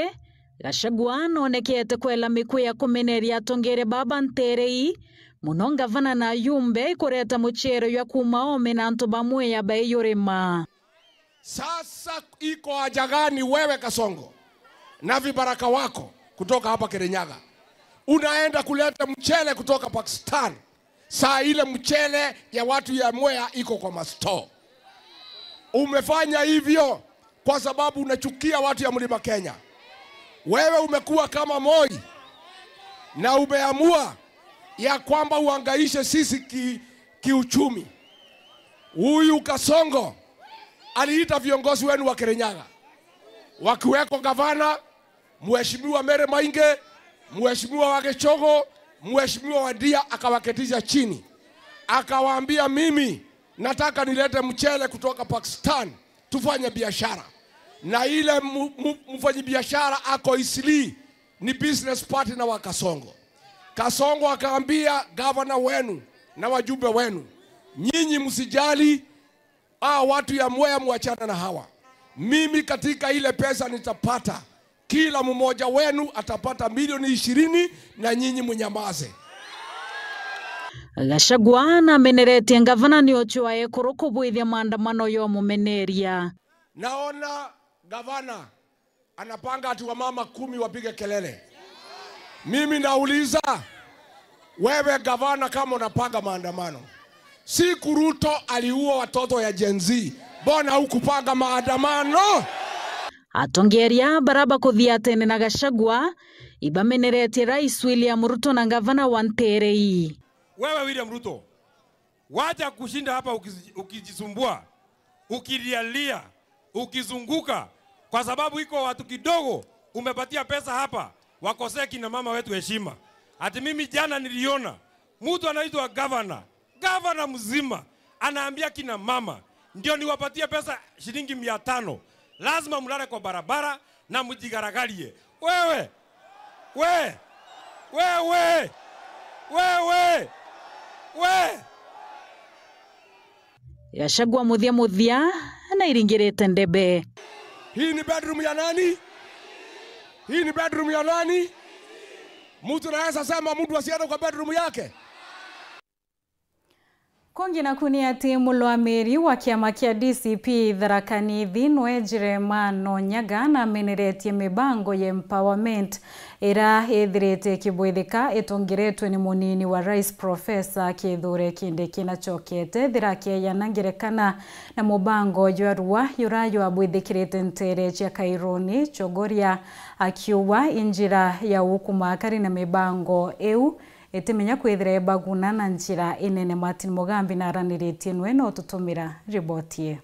Gachagua noonekete kwela mikwi ya kumeneria atongeria baba nteere ii, muno ngavana na ayumbe, ikureta mucere jwa kuuma oome na antu ba Mwea baiyurima. Sasa iko haja gani wewe Kasongo na vibaraka wako kutoka hapa Kirinyaga unaenda kuleta mchele kutoka Pakistan, saa ile mchele ya watu ya Mwea iko kwa mastoo? Umefanya hivyo kwa sababu unachukia watu ya Mlima Kenya. Wewe umekuwa kama Moi na umeamua ya kwamba uhangaishe sisi ki-, kiuchumi. Huyu Kasongo aliita viongozi wenu wa Kirinyaga, wakiweko gavana, Mheshimiwa Mary Maingi, Mheshimiwa wa Gichogo, Mheshimiwa Wadia, akawaketisha chini. Akawaambia, "Mimi nataka nilete mchele kutoka Pakistan, tufanye biashara." Na ile mu-, mu-, mfanyibiashara ako Eastleigh ni business partner wa Kasongo. Kasongo akaambia gavana wenu na wajumbe wenu, "Nyinyi msijali, hawa watu ya Mwea, mwachana na hawa. Mimi katika ile pesa nitapata, kila mmoja wenu atapata milioni ishirini na nyinyi mnyamaze." Gachagua nameneretie ngavana ni ucio wa ekuru kubwithia maandamano yo mumeneria. Naona gavana anapanga ati wamama kumi wapige kelele. Mimi nauliza, wewe gavana, kama unapanga maandamano, siku Ruto aliua watoto ya Gen Z, mbona hukupanga maandamano? Atongeria bara bakuthia tene na Gachagua ibameneretie Rais William Ruto na ngavana wa nteere ii. Wewe William Ruto, wacha kushinda hapa ukizi-, ukijisumbua, ukilialia, ukizunguka, kwa sababu iko watu kidogo umepatia pesa hapa, wakosea kina mama wetu heshima. Ati mimi jana niliona mtu anaitwa gavana, gavana mzima anaambia kina mama, "Ndio niwapatie pesa shilingi mia tano, lazima mlale kwa barabara na mjigaragarie." Wewe! We! Wewe! Wewe! We! Gachagua muthia muthia na iringirite ndebe. Hii ni bedroom ya nani? Hii ni bedroom ya nani? Mtu anaweza sema mtu asiende kwa bedroom yake? Kungi naku ni ati mulwamiri wa kiama kia D C P Tharaka Nithi nwe Jeremiah Onyaga nameneretie mibango ya empowerment ira ithirite ikibwithika itongeretwe ni munini wa rais Professor Kithure Kindiki. Nachokete thira akieyana ngerekana na mubango jwa rua jura jwabwithikirite nteere cia Kairuni, Chogoria, akiuga i njira ya gukuma akari na mibango iu itimenya kwithira ibaguna na njira inene. Martin Mugambi naraniritie nwe na ututumira riboti ii.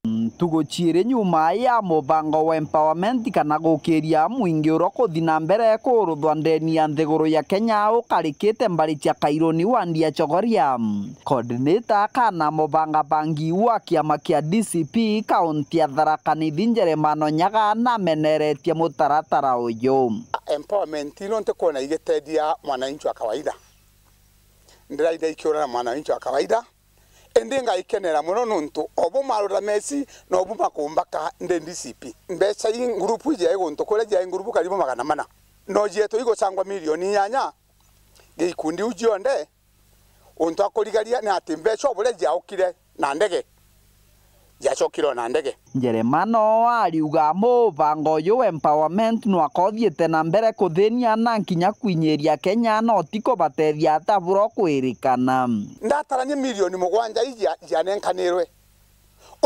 Ntugu ciiri nyuma ya mubango wa empowerment kana gukiria mwingi uria kuthi na mbere kuruthwa ndeni ya nthiguru ya Kenya ukarikite mbari cia Kairuni wandi ya Chogoria, coordinator kana mubangabangi wa kiama kia D C P kaunti ya Tharaka Nithi Jeremiah Onyaga nameneretie mutaratara uyu. Empowerment ino ntikwona igiteethia mwananchi wa kawaida. Ndiraitha ikiurana mwananchi wa kawaida, indi ngaikenera mono nontu obu marura meci nobu makumbaka ndi D C P. Mbeca ii ngurupu ijai guntu kuria jai ngurupu karibu magana mana. No jietu igucangwa milioni inyanya, gikundi iu cionthe, untu akurigaria ni ati mbeca o buria jiaukire na ndege, Yacokire ona ndege. Njeremano ariuga mubango uyu wa empowerment nwakothiite na mbere kuthinia na nkinya kwinyiria Kenya, no ti kubatethia ata bura kwirikana. Ndatarania milioni mugwanja iji cianenkanirwe,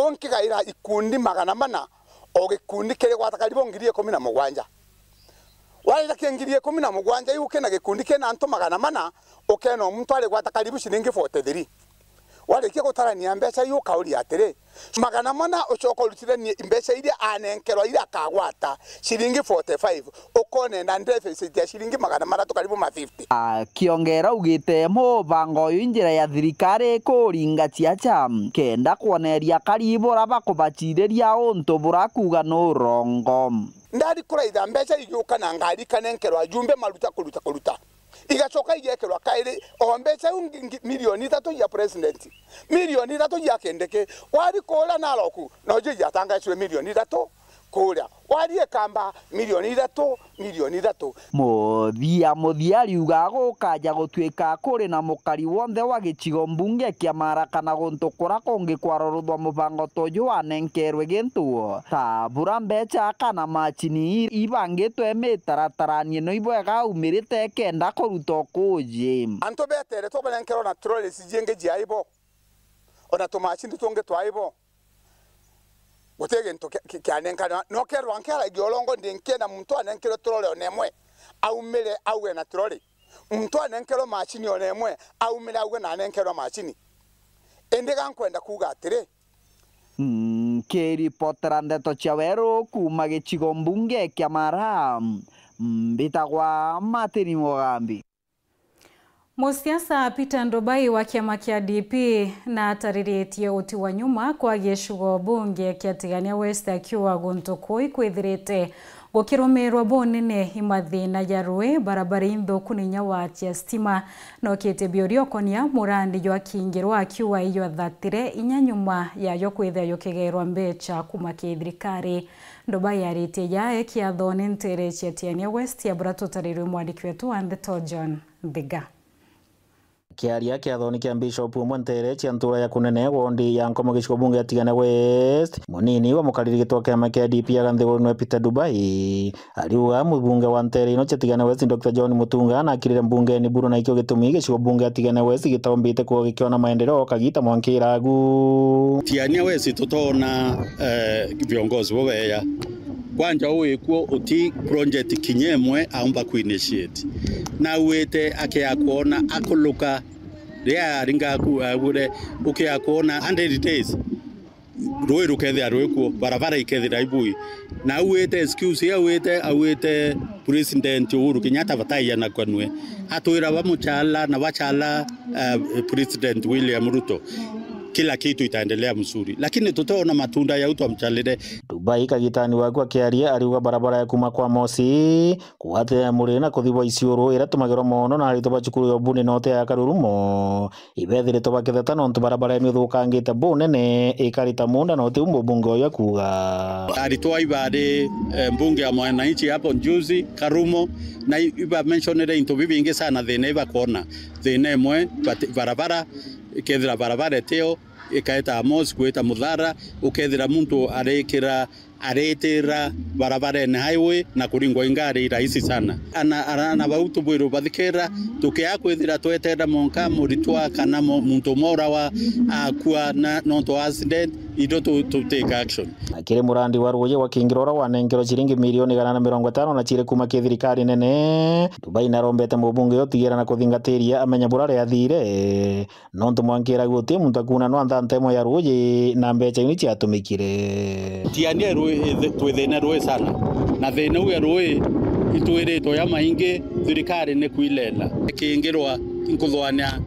unkigaira ikundi magana mana, o gikundi kiri gwata karibu ngiri ikumi na mugwanja. Warikia ngiri ikumi na mugwanja iu kina gikundi kina antu magana mana, ukena o muntu ari gwata karibu ciringi forty three. Warikia gutarania mbeca iu, ukauria atiri, magana mana ucoka urutire ni mbeca iria anenkerwa iria akagwata ciringi forty five, ukonenda deficit ya ciringi magana mathatu karibu ma fifty. Akiongera augite mubango uyu njira ya thirikari ikuringa ciaca kenda kwoneria kari bura bakubaciriria untu burakuga ni urongo. Ndari kuraitha mbeca igiuka na ngari ikanenkerwa ajumbe maruta kuruta kuruta. Igacoka igekerwa kairi o mbeca iu ngi-, ngi-, milioni ithatu cia president, milioni ithatu cia Kindiki. Wari kuria Narok, nocio ijatangaicirwe milioni ithatu kuria. Wari Ikamba, milioni ithatu, milioni ithatu. Muthia muthia ariuga gukaja gutuika kuri na mukari wonthe wa gicigo mbunge kia Mara kana guntu kura kungi kwaroruthwa mubango ta uju wanenkerwe gintu, ta bura mbeca kana macini ibangitwe mitarataranine no ibwega aumirite kenda kuruta ukuji. Antu betere twabanenkerwa na trolleys jingi jiaibo, ona tumacini tungi twaibo. Guti gintu kia-, ki-, kianenkanwa. No kerwa nkiaragia urongo, ndi nkienda muntu anenkerwe trolley ona imwe, aumire auge na trolley. Muntu anenkerwe macini ona imwe, aumire auge na anenkerwe macini. Indi ga nkwenda kuuga atiri, Nkiripotera ndeto cia weru kuuma gicigo mbunge kia Mara, mbitagwa Martin Mugambi. Musiasa Peter Ndubai wa kiama kia D P natariritie uti wa nyuma kwa gicigo bunge kia Tigania West, akiuga guntu kuu ikwithirite gukirumirwa bunene i mathina ja rui, barabara inthuku na inya wati ya stima. Nokitie biuria ukonia murandi jwa Kingirwa, akiuga ijwathatire inya nyuma yajo kwithira jukigerwa mbecha kuma ki thirikari. Ndubai aritie jae kiathone ntere cia Tigania West, ya bura tutarirwe mwandiki wetu wa ndeto John Nthiga. Akiaria kiathoni kia Bishop umwe ntere cia ntura ya Kunene, wondi ya Nkomo, gicigo bunge ya Tigania West, munini wa mukariri gitwa kiama kia D P aga nthigurune Peter Ndubai, ariuga mubunge wa ntere ino cia Tigania West, Doctor John Mutunga, nakirire mbungeni buru, na ikio gitumi gicigo bunge ya Tigania West gitaumbite kuo gikiona maendeleo kagita mwankiragu. Tigania West tutona, eh, viongozi bobeya. Kwanja uwikwo uti project kinya imwe aumba ku initiate. Na auite akia kwona akuluka, ria aringa ku, augure, ukia kwona hundred days, rui rukethira rwikwo, barabara ikethira ibui. Na auite excuse, auite, auite President Uhuru Kenyatta bataiana kwanwe. Atwira bamuchala na bachala, eh, President William Ruto, kila kitu itaendelea mzuri. Lakini tutaona matunda ya utu amchalire. Ndubai kagitani waku akiaria ariuga barabara ya kuma kwa Mosi kugwatira muri na kuthibwa Isiuru ira tumagirwa mono na aritwa ba cukuru ya ubuni note ya Karurumo ibethiritwe bakitheta nontu barabara ino ithukangite bunene, ikarita munda na uti umbu bunge uyu akuuga. Aritwa ibari, eh, mbunge ya mwananchi hapo juzi, Karumo, na i-, iba mentionire into bibingi sana thina ibakwona. Thina imwe, bati-, barabara, ikethira barabara itio, ikaeta Amos gwita Muthara, ukethira muntu arikira, aritira barabarene highway na kuringwa ingari rahisi sana. Ana, ana, ana bau tubwirwe bathikira, tukia kwithira twetera monka muritwa kana mo-, muntu umwe urawa akua na nontu wa accident, indo tu, tu take action. Akiri murandi wa ruuji wa Kingiro uria wanenkerwe ciringi milioni igana na mirongo itano na ciiri kuma ki thirikari nene, Ndubai narombete mubunge utigira na kuthingatiria amenya burari athire. Nontu mwankira guti muntu akuna no antha ntemo ya ruuji na mbecha iu ni ciatumikire. Tiania rui, twi thina rui sana. Na thina uu ya rui itwiritwe ya maingi, thirikari ni kwilela. Kingirwa nkuthwania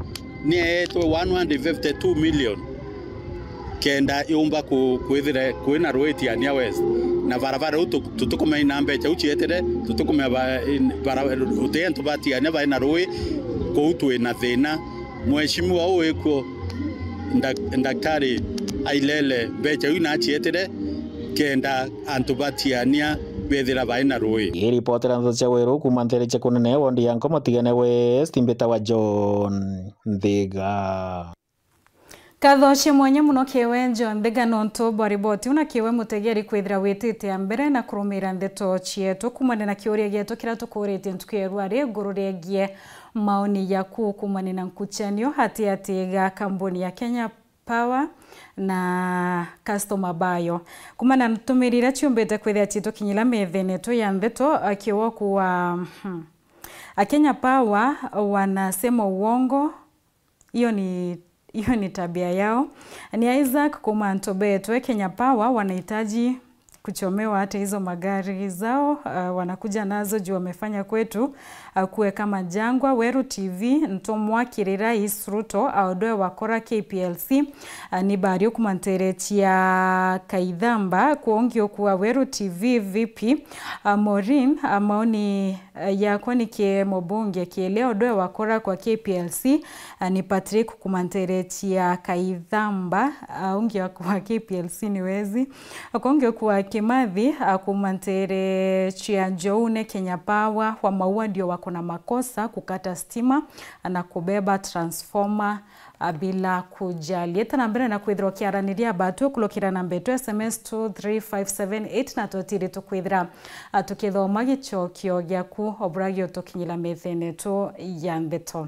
ni eetwe one hundred fifty-two million kenda yumba ku-, kwithira kwina rui Tiania West. Na barabara uu tu-, tutikumenya ina mbecha u cietire, tutikumenya ba-, in-, bara-, uti antu ba Tiania baina rui, kuu twina thina. Mheshimiwa uu wikuo, ndak-, Daktari Ailele, mbecha iu nacietire kenda antu ba Tiania bethira bai na rui. Ngiripotera ndeto cia weru kuuma ntere cia kunene wondi ya Nkomo Tigania West, mbitawa John Nthiga. Nkatho cia mwanya mono kiri we John Thega nontu bwa riboti iu na kiri we mutegeri kwithira witite a mbere na kurumira ndeto cietu. Kumania na kiuria gietu kiria tukuuritie ntuku ya irua ri iguru riegie maoni jaku kumania na nkuchanio atiati ga kambuni ya Kenya Power na customer bayo. Kumania na ntumiri iria ciumbite kwithira ciitukinyira methene yetu ya ndeto, akiwa kuwa, hmm. A Kenya Power wanasema uongo. Hiyo ni, hiyo ni tabia yao. Ni Isaac kuma Ntobetwe, Kenya Power wanahitaji kuchomewa hata hizo magari zao, uh, wanakuja nazo juu wamefanya kwetu, uh, kuwe kama jangwa. Weru T V, ntumwa kiri Rais Ruto, aodwe wakora K P L C, uh, ni bario kuma ntere cia Kaithamba, kwongi okuwa Weru T V vipi? Uh, Maureen, uh, maoni eh, yakwa ni ki mubunge kiele odwe wakora kwa K P L C, eh, ni Patrick kuma ntere cia Kaithamba, ah, ungi wa kwa K P L C ni wezi. Kongi okuwa Kimathi, ah, kuma ntere cia Njoune Kenya Power, wa maua ndio wako na makosa kukata stima, ah, na kubeba transformer, ah, bila kujali. Eta na mbere na kwithirwa kiaraniria batu ukulukira namba yetu S M S two three five seven eight na twatiri tukwithira, ah, tukithoma gicokio giaku o buria giutukinyira methene yetu ya ndeto.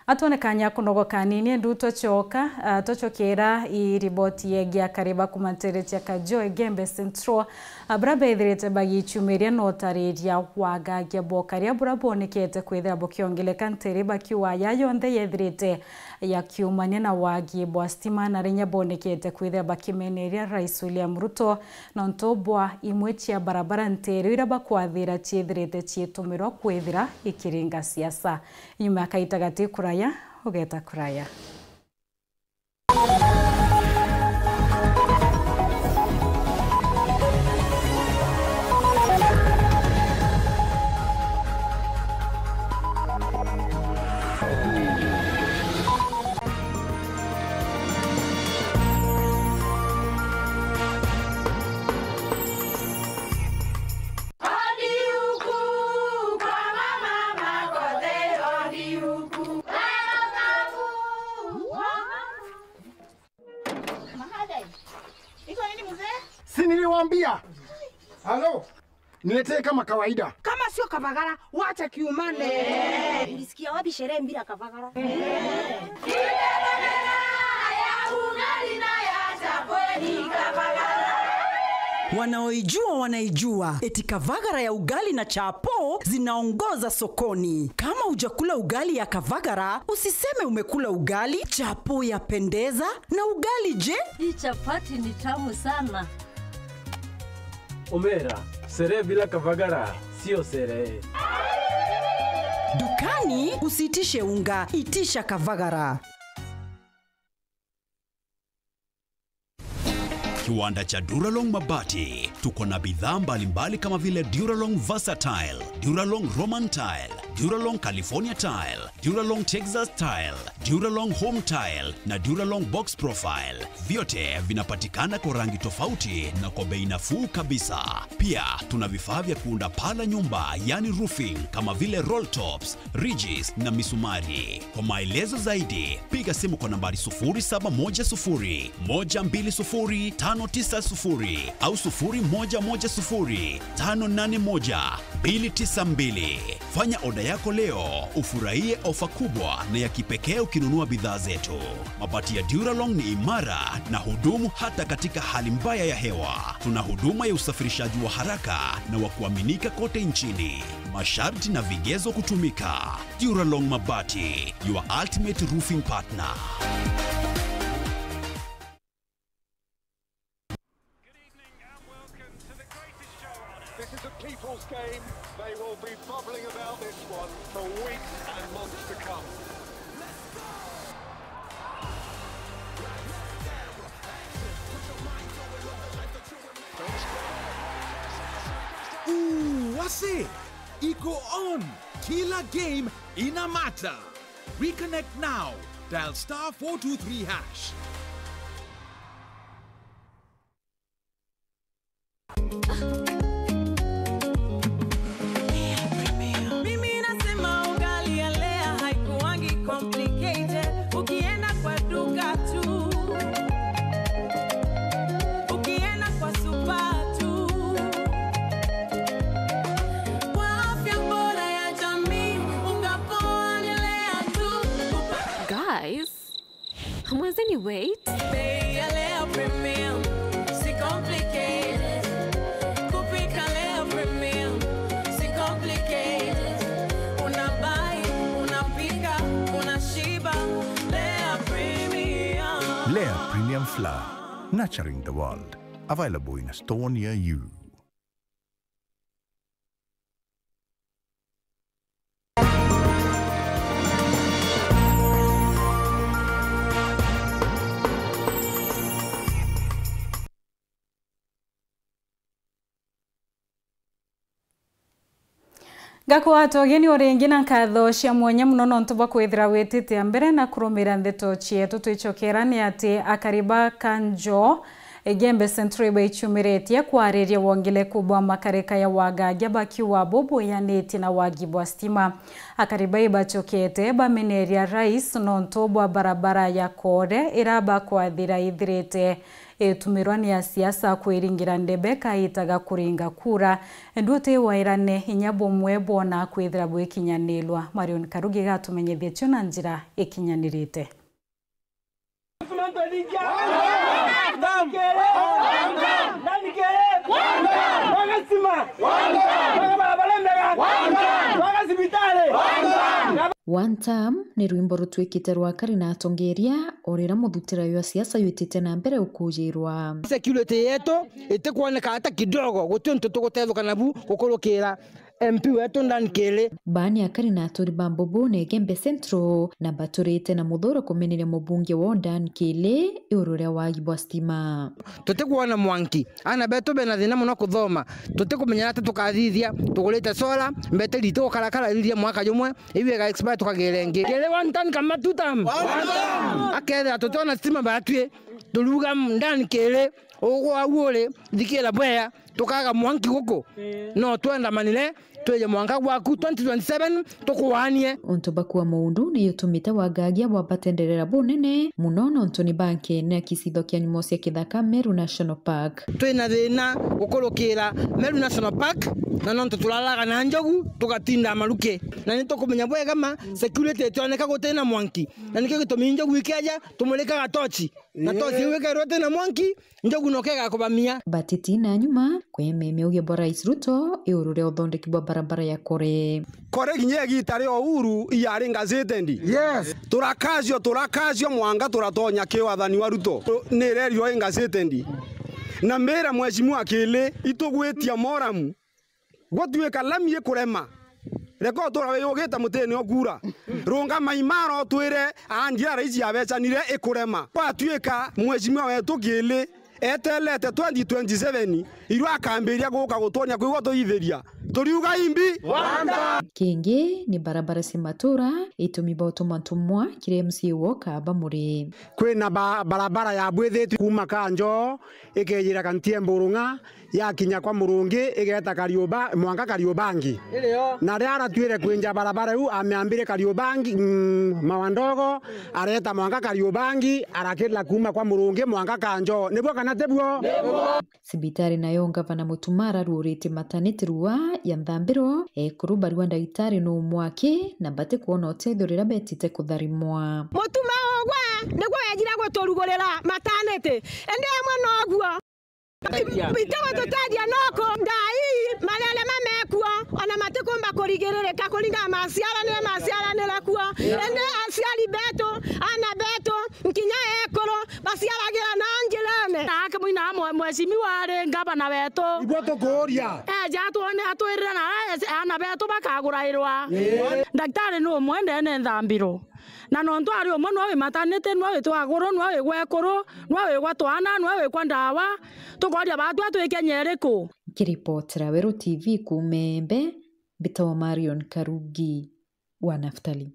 Atwone kanya kunogoka nini endu tucoka, ah, tucokera i riboti yegia kariba kuma ntere cia Kajo Igembe Central, ah, buria bethirite bagichumiria na utariria wagagia bokaria buria bwonekete kwithira bukiongeleka ntere bakiuga ya yonthe yethirite yakiumania na wagi bwa stima na rinya bonekete kwithira bakimeneria Rais William Ruto nontu bwa imwe cia barabara nteru iria bakwathira ciithirite ciitumirwa kwithira ikiringa siasa. Nyuma ya kaita gati kuraya, ugeta kuraya. Mahadai. Iko nini mzee? Si niliwaambia? Halo? Niletee kama kawaida. Kama sio Kavagara, wacha kiumane. Ulisikia wapi sherehe bila Kavagara? Wanaoijua wanaijua. Eti Kavagara ya ugali na chapo zinaongoza sokoni. Kama hujakula ugali ya Kavagara, usiseme umekula ugali. Chapo yapendeza, na ugali je? Hii chapati ni tamu sana. Omera, sherehe bila Kavagara sio sherehe. Dukani usiitishe unga, itisha Kavagara. Kiwanda cha Duralong Mabati. Tuko na bidhaa mbalimbali kama vile Duralong Versatile, Duralong Roman Tile, Duralong California Tile, Duralong Texas Tile, Duralong Home Tile na Duralong Box Profile. Vyote vinapatikana kwa rangi tofauti na kwa bei nafuu kabisa. Pia tuna vifaa vya kuunda paa la nyumba, yani roofing, kama vile roll tops, ridges na misumari. Kwa maelezo zaidi, piga simu kwa nambari sufuri saba moja sufuri, moja mbili sufuri, tano tisa sufuri au sufuri moja moja sufuri, tano nane moja, mbili tisa mbili. Fanya oda yako leo, ufurahie ofa kubwa na ya kipekee ukinunua bidhaa zetu. Mabati ya Duralong ni imara na hudumu hata katika hali mbaya ya hewa. Tuna huduma ya usafirishaji wa haraka na wa kuaminika kote nchini. Masharti na vigezo kutumika. Duralong Mabati, your ultimate roofing partner. Good evening and welcome to the greatest show on earth. This is a people's game. They will be bubbling about this one for weeks and months to come. Ooh, wase! Iko on! Kila game ina mata! Reconnect now. Dial star four two three hash. Mimi nasema ugali ya Lea haikuangi complicated. Ukienda kwa duka tu, Nurturing the world. Available in a store near you. Ngakwata ugeni o ringi na nkatho cia mwanya mono nontu bwa kwithira witite mbere na kurumira ndeto cietu. Twicokera ni ati akari ba Kanjo Igembe Central ibaicumiritie kwariria wongereku bwa makarika ya wagagia bakiuga bubuyanitie na wagi bwa stima. Akari bai bacokete bamineria rais nontu bwa barabara ya Kore ira bakwathira ithirite itumirwa ni asiasa kwiringira ndebe kaita ga kuringa kura. Nduti wairane inya bumwe bwona kwithira bwikinyanirwa. Marion Karugi gatumenyithie cio na njira ikinyanirite. One term ni rwimbo rutwikite rwa akari na atongeria, o riria muthutira jwa siasa jwitite na mbere ukujirwa. Security yetu itikwoneka hata kidogo, guti untu tugutethuka nabu gukurukira M P wetu Dan Kili. Baa ni akari na aturi ba Mbubu na Igembe Central, na baturite na muthuro kumeneria mubunge wao Dan Kili iguru ria wagi bwa stima. Tutikwona mwanki. Aana betu bena thina mono kuthoma. Tutikumenya ati tukathithia. Tugurite solar, mbeteri itigukarakara ithithia mwaka jumwe, iu iga expire tukagire ingi. Kiri one ton kama two ton. Akethira tutiona stima batwi, turiuga Dan Kili, ugwa au uri, thikira bwea, tukaga mwanki guku. No twendamanire, twije mwanka gwaku twenty twenty-seven, tukuanie. Untu bakua muundu ni utumite wagagia bwabatenderera bunene mono, nontu ni banki na kicitho kia nyumo cia kithaka Meru National Park. Twina thina gukurukira Meru National Park, na nontu turaraga na njogu, tugatinda maruki. Na ni tukumenya bwega ma security itioneka gutina mwanki. Na nikio gitumi njogu ikeja, tumurikaga tochi. Na tochi iu ikerwa itina mwanki, njogu no kega kubamia. Batiti na nyuma, kwememia uge bwa Rais Ruto iguru ria uthondeki bwa barabara ya Kore. Kore kinya igita ria Uhuru iyari gazetted. Yes. Turakazio, turakazio mwanga turatonya ki wathani wa Ruto. Ni irerirwo i gazetted. Na mbira Mheshimiwa Kili, itugwitia moramu. Gutuika lami ikurema, reka utura wiyugite mutini ukura. Rungama imara utwire, andia raisi abecanire ikurema. Gwatuika Mheshimiwa wetu Kili etelete twenty twenty-seven, irwa akambiria guka gutwonia kwigua tuithiria. Turiuga imbi? Kingi ni barabara cia matura, itumi bwa utuma ntumwa kiri M C A wo kaba muri. Kwina ba-, barabara yabwithitwe kuuma Kanjo, ikejira Kantiemburung'a, yakinya kwa Murungi, igeta Kariuba-, mwanka Kariubangi. Na riria aratuire kwinja barabara iu, amiambire Kariubangi, mm, Mawandogo, areta mwanka Kariubangi, arakirira kuuma kwa Murungi mwanka Kanjo. Nibwo kana tibwo? Cibitari nayo ngavana Mutuma araruurite mataniti rua ya nthambiro, ekuru barua ndagitari nu mwaki, na batikwona utethio riria betite kutharimwa. Mutuma ugwe nigwe wejire guturugurira mataniti, indi amwe noguo. Bitiwe tutethia noku, ndai, malele mamekuo, ona matikumba kurigiririka kuringana maciaranire maciaranire kuo. Indi aciari betu, aana betu, nkinya ekuru, baciaragira na njirene. Na akimwina mwe-, mheshimiwa ari ngavana wetu. Igwe tukuuria. Eja atwone, atwirire na aana betu bakagurairwa. Ii. Ndagitari ni umwe ndene nthambiro. Na nontu ari umwe, nwe wi mataniti, nwe wi twaguru, nwe wi gwekuru, nwe wi gwa twana, nwe wi kwa ndawa, tukoria batwi atwikenye iriku? Nkiripotera Weru T V kuuma Embe, mbitagwa Marion Karugi wa Naftali.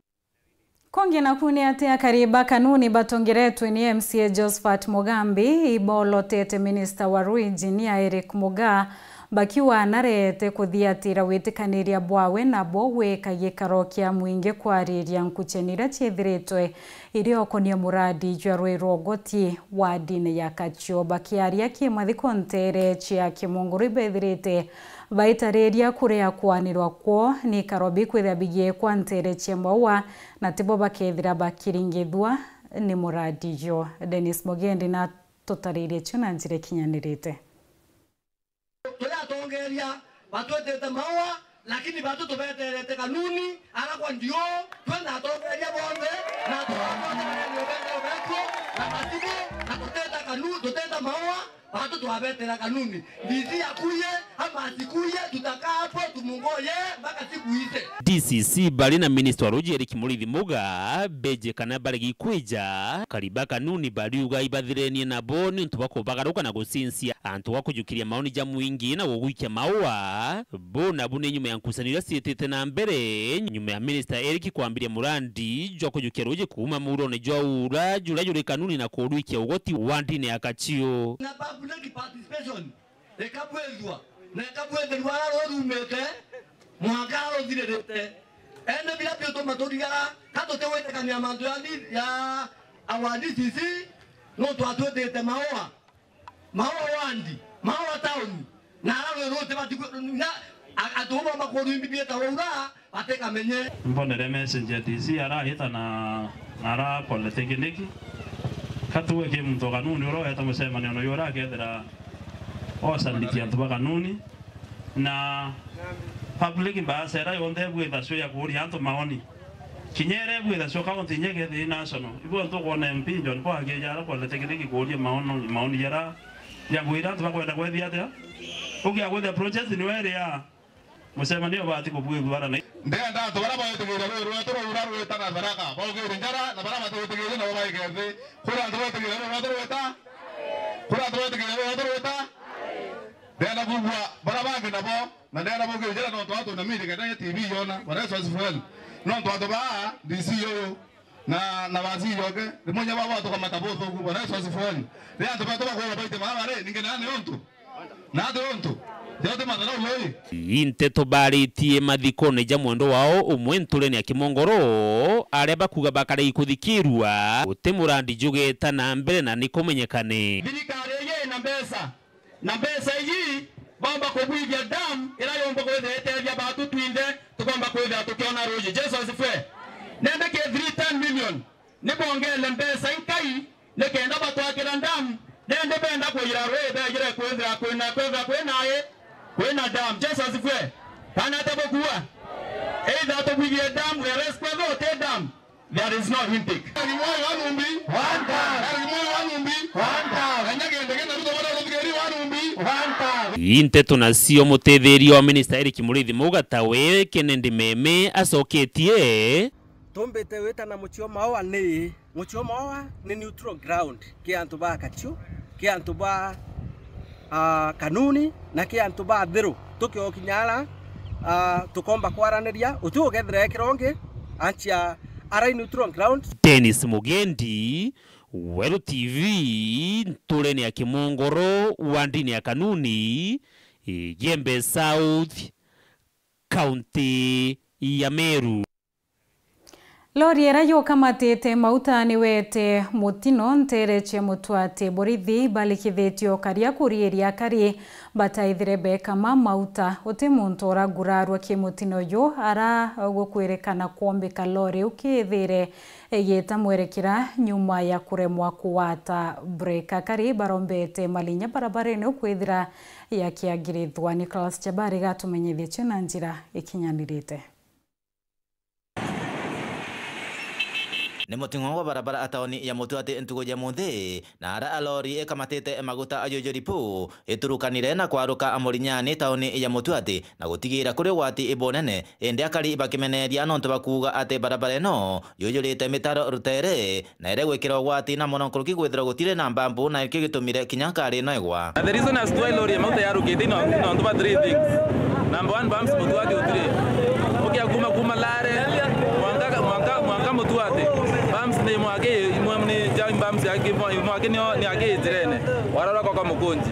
Kungi naku ni ati akari ba Kanuni batongeretwe ni M C A Josephat Mugambi ibolotete minista wa Rui Engineer Eric Mugaa, bakiuga nareete kuthiatira witikaniria bwawe nabo gwika gikaro kia mwingi kwariria nkuchani iria ciithiritwe iriokonia muradi jwa rui rwa ugoti wa ndini ya Kachio. Bakiaria kimathiko nteere cia Kimunguru, ibethirite baitariria kuria kwanirwa kwoo ni ikaro bikwithia bigiekwa nteere cia maua, na tibo bakethira bakiringithua ni muradi juu. Dennis Mugendi na tutaririe cio na njira ikinyanirite. Turi atongeria batwitite maua, lakini batu tubeterete Kanuni, ara kwa ndio, twina atongeria bonthe, na turatwongereria ubeethero betu, na matibu, na tuteta Kanu-, tutenda maua, bado twabetera kanuni. D C akuye, ama asikuye, tutakaa hapo tumungoye mpaka siku ishe. D C C bari na minister wa ruuji Eric Muriithi Muga beje kana baregi kwija kariba kanuni bariuga ibathirenie nabo niuntu bwa kubagaruka na gucinsia antu gwa kujukiria maoni ja mwingi na gugwikia maua. Bu nabu ni nyuma ya nkucanio iria ciitite na mbere, nyuma ya Minista Eric kwambiria murandi jwa kujukia ruuji kuuma muurone jwa Ura, juria juri kanuni na kurwikia ugoti wa ndini ya Kachiu. Na public participation ikabwethua, na ikabwetherua aria rurumite, mwanka aria ruthiririte. Ene biria biutuma turigara, ka tutigwitikania mantu ya di-, ya our D C C, nontu atwitite maua. Maua wandi, maua tauni, na ara rwi ruti bati ku-, na a-, antu bau bamba kurwimbithia ta waura, batikamenye. Mbonere message ya D C arahita na, na ara polytechnic. Katuwe ki muntu kanuni ura weta mucemanio na yura akethira ocandikia antu ba kanuni. Na public mbaacera yonthe bwitha cio ya kuuria antu maoni. Kinya ere bwitha cio kaunti inya kethiri national. Ibu antu kwona M P John Paul akija ara polytechnic kuuria maono, maoni jara ya kwira antu bakwenda kwethia atia. Ukia kwithia project ni weria mucemanio bati kubwithua na. Ndenda antu bara baitigiria rwi rwetu rura rwita na Tharaka baugire njara, na bara batigitigiria nabo baike nthi. Kura antu baitigiria rwi rwetu rwita. Kura antu baitigiria rwi rwetu rwita. Ndenda kwigua bara bangi nabo, na ndenda bauge njira nontu antu na miri kenda T V yona, bara Yesu asifiwe. Nontu antu ba D C uyu na, na waziri oke, rimwe nya baba tukamata buthuku, bara Yesu asifiwe. Ri antu betu bakwona baite mara bare, ninge nani untu? Nani untu? Yote matharau yoi. Ii nteto baritie mathikone ja mwendo wao umwe nturene ya Kimongoro, aria bakuga bakaregi kuthikirua, guti murandi jugeta na mbere na nikumenyekane. Thirikari iji ina mbeca. Na mbeca iji, bomba kubwithia dam iria yumba kwithira itethia batu twinthe, tukomba kwithira tukiona ruuji. Jesu asifiwe. Nende ki three ten million, ni bongele mbeca inkai, nikenda batwakira dam, nende benda kwira rwi, bejire kwithira kwina, kwithira kwina i, kwina dam. Jesu asifiwe. Kana ate bukua? Either tubwithie dam, whereas kwethira uti dam, there is no intake. Eric Moi wa Numbi. One time. Eric Moi wa Numbi. One time. Kanya kende kenda Ruto bara Ruto keri wa Numbi. One time. Ii nteto nacio mutithiria wa minista Eric Muriithi Muga tawe Kennedy Meme acoketie. Tumbite wita na muchio maua ni, muchio maua ni neutral ground ki antu ba Kachiu, ki antu ba ah, kanuni na ki antu bathiru. Tukiokinya ara, ah, tukomba kwaraniria, uti ugethira ekira ungi, anchia ara neutral ground. Dennis Mugendi, Weru T V, nturene ya Kimongoro, wandini ya Kanuni, Igembe South, kaunti ya Meru. Lori iria yukamatite mauta ni wete mutino ntere cia Mutwati. Borithi balikithitio karia kuriiria akari bataithire bekama mauta. Uti muntu uragurarua ki mutino uyu, ara gukwirikana kwombika lori ukithire igita mwerekera nyuma ya kuremwa kugwata brake. Akari barombete malinya barabarene ukwithira yakiagirithwa. Nicholas Jabari gatumenyithie cio na njira ikinyanirite. Ni muting'o gwa barabara a tauni ya Mutwati ntugu ya munthi, na ara a lori ikamatite maguta a Jojo Ripu iturukanire na kwaruka Murinyani tauni ya Mutwati na gutigira kuri ugwati bunene, indi akari bakimeneria nontu bakuuga ati barabara ino yujurite mitaro rutere, na iria gwikira ugwati na mono nkuruki kwithirwa gutiri na mbambu, na ikio gitumire kinya nkari ino igwa. Na the reason as to why lori ya mauta yarukite ino, ino nontu ba three things. Number one, bumps Mutwati utiri. Ukia kuma, kuma Lare, mwanka, mwanka, mwanka Mutwati. Bumps ni mwaki, imwe ni jam bumps ya ki-, mwaki ni, ni aki njirene. Warora kwa, kwa Mukunji.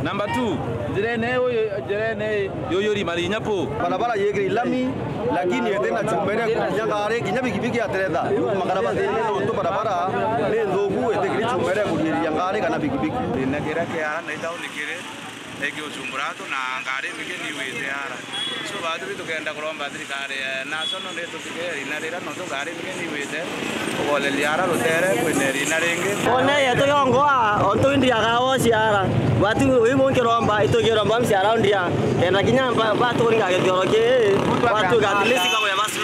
Number two, njirene uyu, njirene yuyuri Marinya pu. Barabara yikiri lami, lakini itina chuma iria ikuria ngari, kinya bikibiki ya teretha, yukumakara bathini nontu barabara ni nthuku, itikiri chuma iria ikuriria ngari kana bikibiki. Thina kiria kiara na itauni kiri, ikiuchumbura antu na ngari imbingi niwite ara. So, batu bitukenda kuromba thirikari ya national ni tuthikire riina riria nontu ngari imbingi niwite, kugoreria ara rutere kwina riina ringi. One yetu yongoa, ontu indi agawo ciara. Batu uyu mungi romba, itugiromba mciara ndia. Kenda kinya mba-, baturinga githioro ki, batuga at least kagwe basi.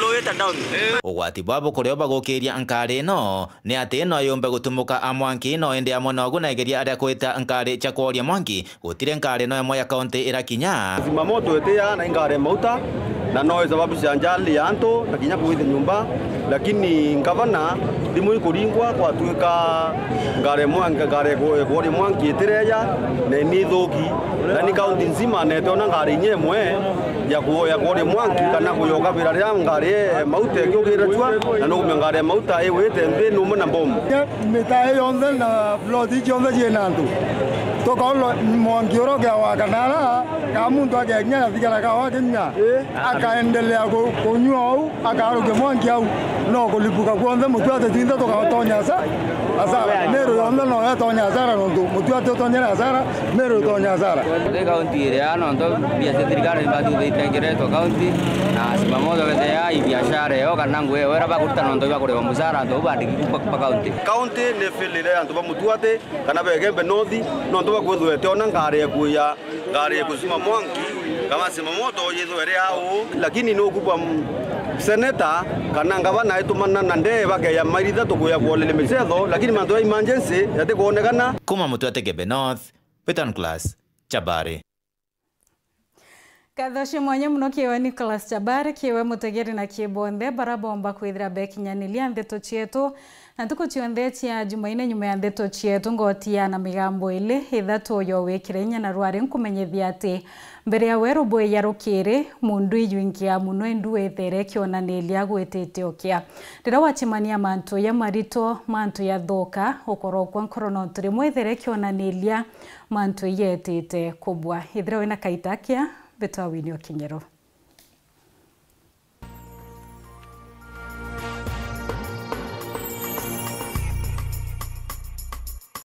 Ugwati bwa bukurio bagukiria nkari ino ni ati no yumbe gutumuka a mwanki ino, indi amwe nogu negeria aria kwita nkari cia kworia mwanki, gutiri nkari no imwe ya kaunti irakinya. Zimamoto itiya na ingari mauta, na no isababisha njali ya antu na kinya kwithia nyumba, lakini ngavana thimu ikuringwa, gwatuika ngari mwanki, ngari kworia mwanki itireja na ni ithuki, na ni kaunti nzima na itiona ngari inya imwe ya ku-, ya kworia mwanki kana kuyokabira riria ngari e mauta ikiukira cua, na nukumia ngari ya mauta iwite nthi numwe na mbomu. Mitaa ii yonthe na plot ii cionthe ciina antu. Tukaona mwanki uria ukia wakana ara, ka muntu akekinya gathigara kawe akinya, akaendelea ku-, kunyua ou, akarukia mwanki au, no kulipuka kwonthe, mutuate twinthe tugatonya asa-, asara. Meru yonthe no yatonya asara, nontu mutuate utonyere asara, Meru utonya asara. Nthi kaunti iria nontu mbia cia thirikari nibathuthite ngeretwe kaunti, na Zimamoto betea ibiashara iyo kana nguo iyo iria bakuruta nontu ibakurihwa musara antu au bandiki ba, ba kaunti. Kaunti ni fail iria antu ba Mutuate kana ba Igembe North, nontu bakwithirwa itiona ngari ya kuya, ngari ya kuzima mwanki, kana Zimamoto yithwe iri au. Lakini nukuba, mm, seneta kana ngavana aitumana na ndee bakeya mairi ithatu kuya kuoneria micetho, lakini mantu ya emergency yatikwonekana. Kuma Mutuate Igembe North, Peter Nicholas Chabari. Ngatho cia mwanya muno kiwe Nicholas Chabari, kiwe mutegeri na ki bonthe bara bomba kwithira bekinyaniria ndeto cietu. Na ntuku cionthe cia Jumaine nyuma ya ndeto cietu, ngoti ya na migambo ili ithatu yo wikire inya na rwari nkumenyithia ati mbere ya weru bwi ya rukiri, mundu ijwingia muno indu withere kionaniria gwitite ukia. Riria wacemania mantu ya marito, mantu ya thuka, ukorokwa nkoro nontu rimwe ithere kionaniria mantu iyetite kubwa. Ithira wina kaita akia, mbitwa Winnie Okinyero.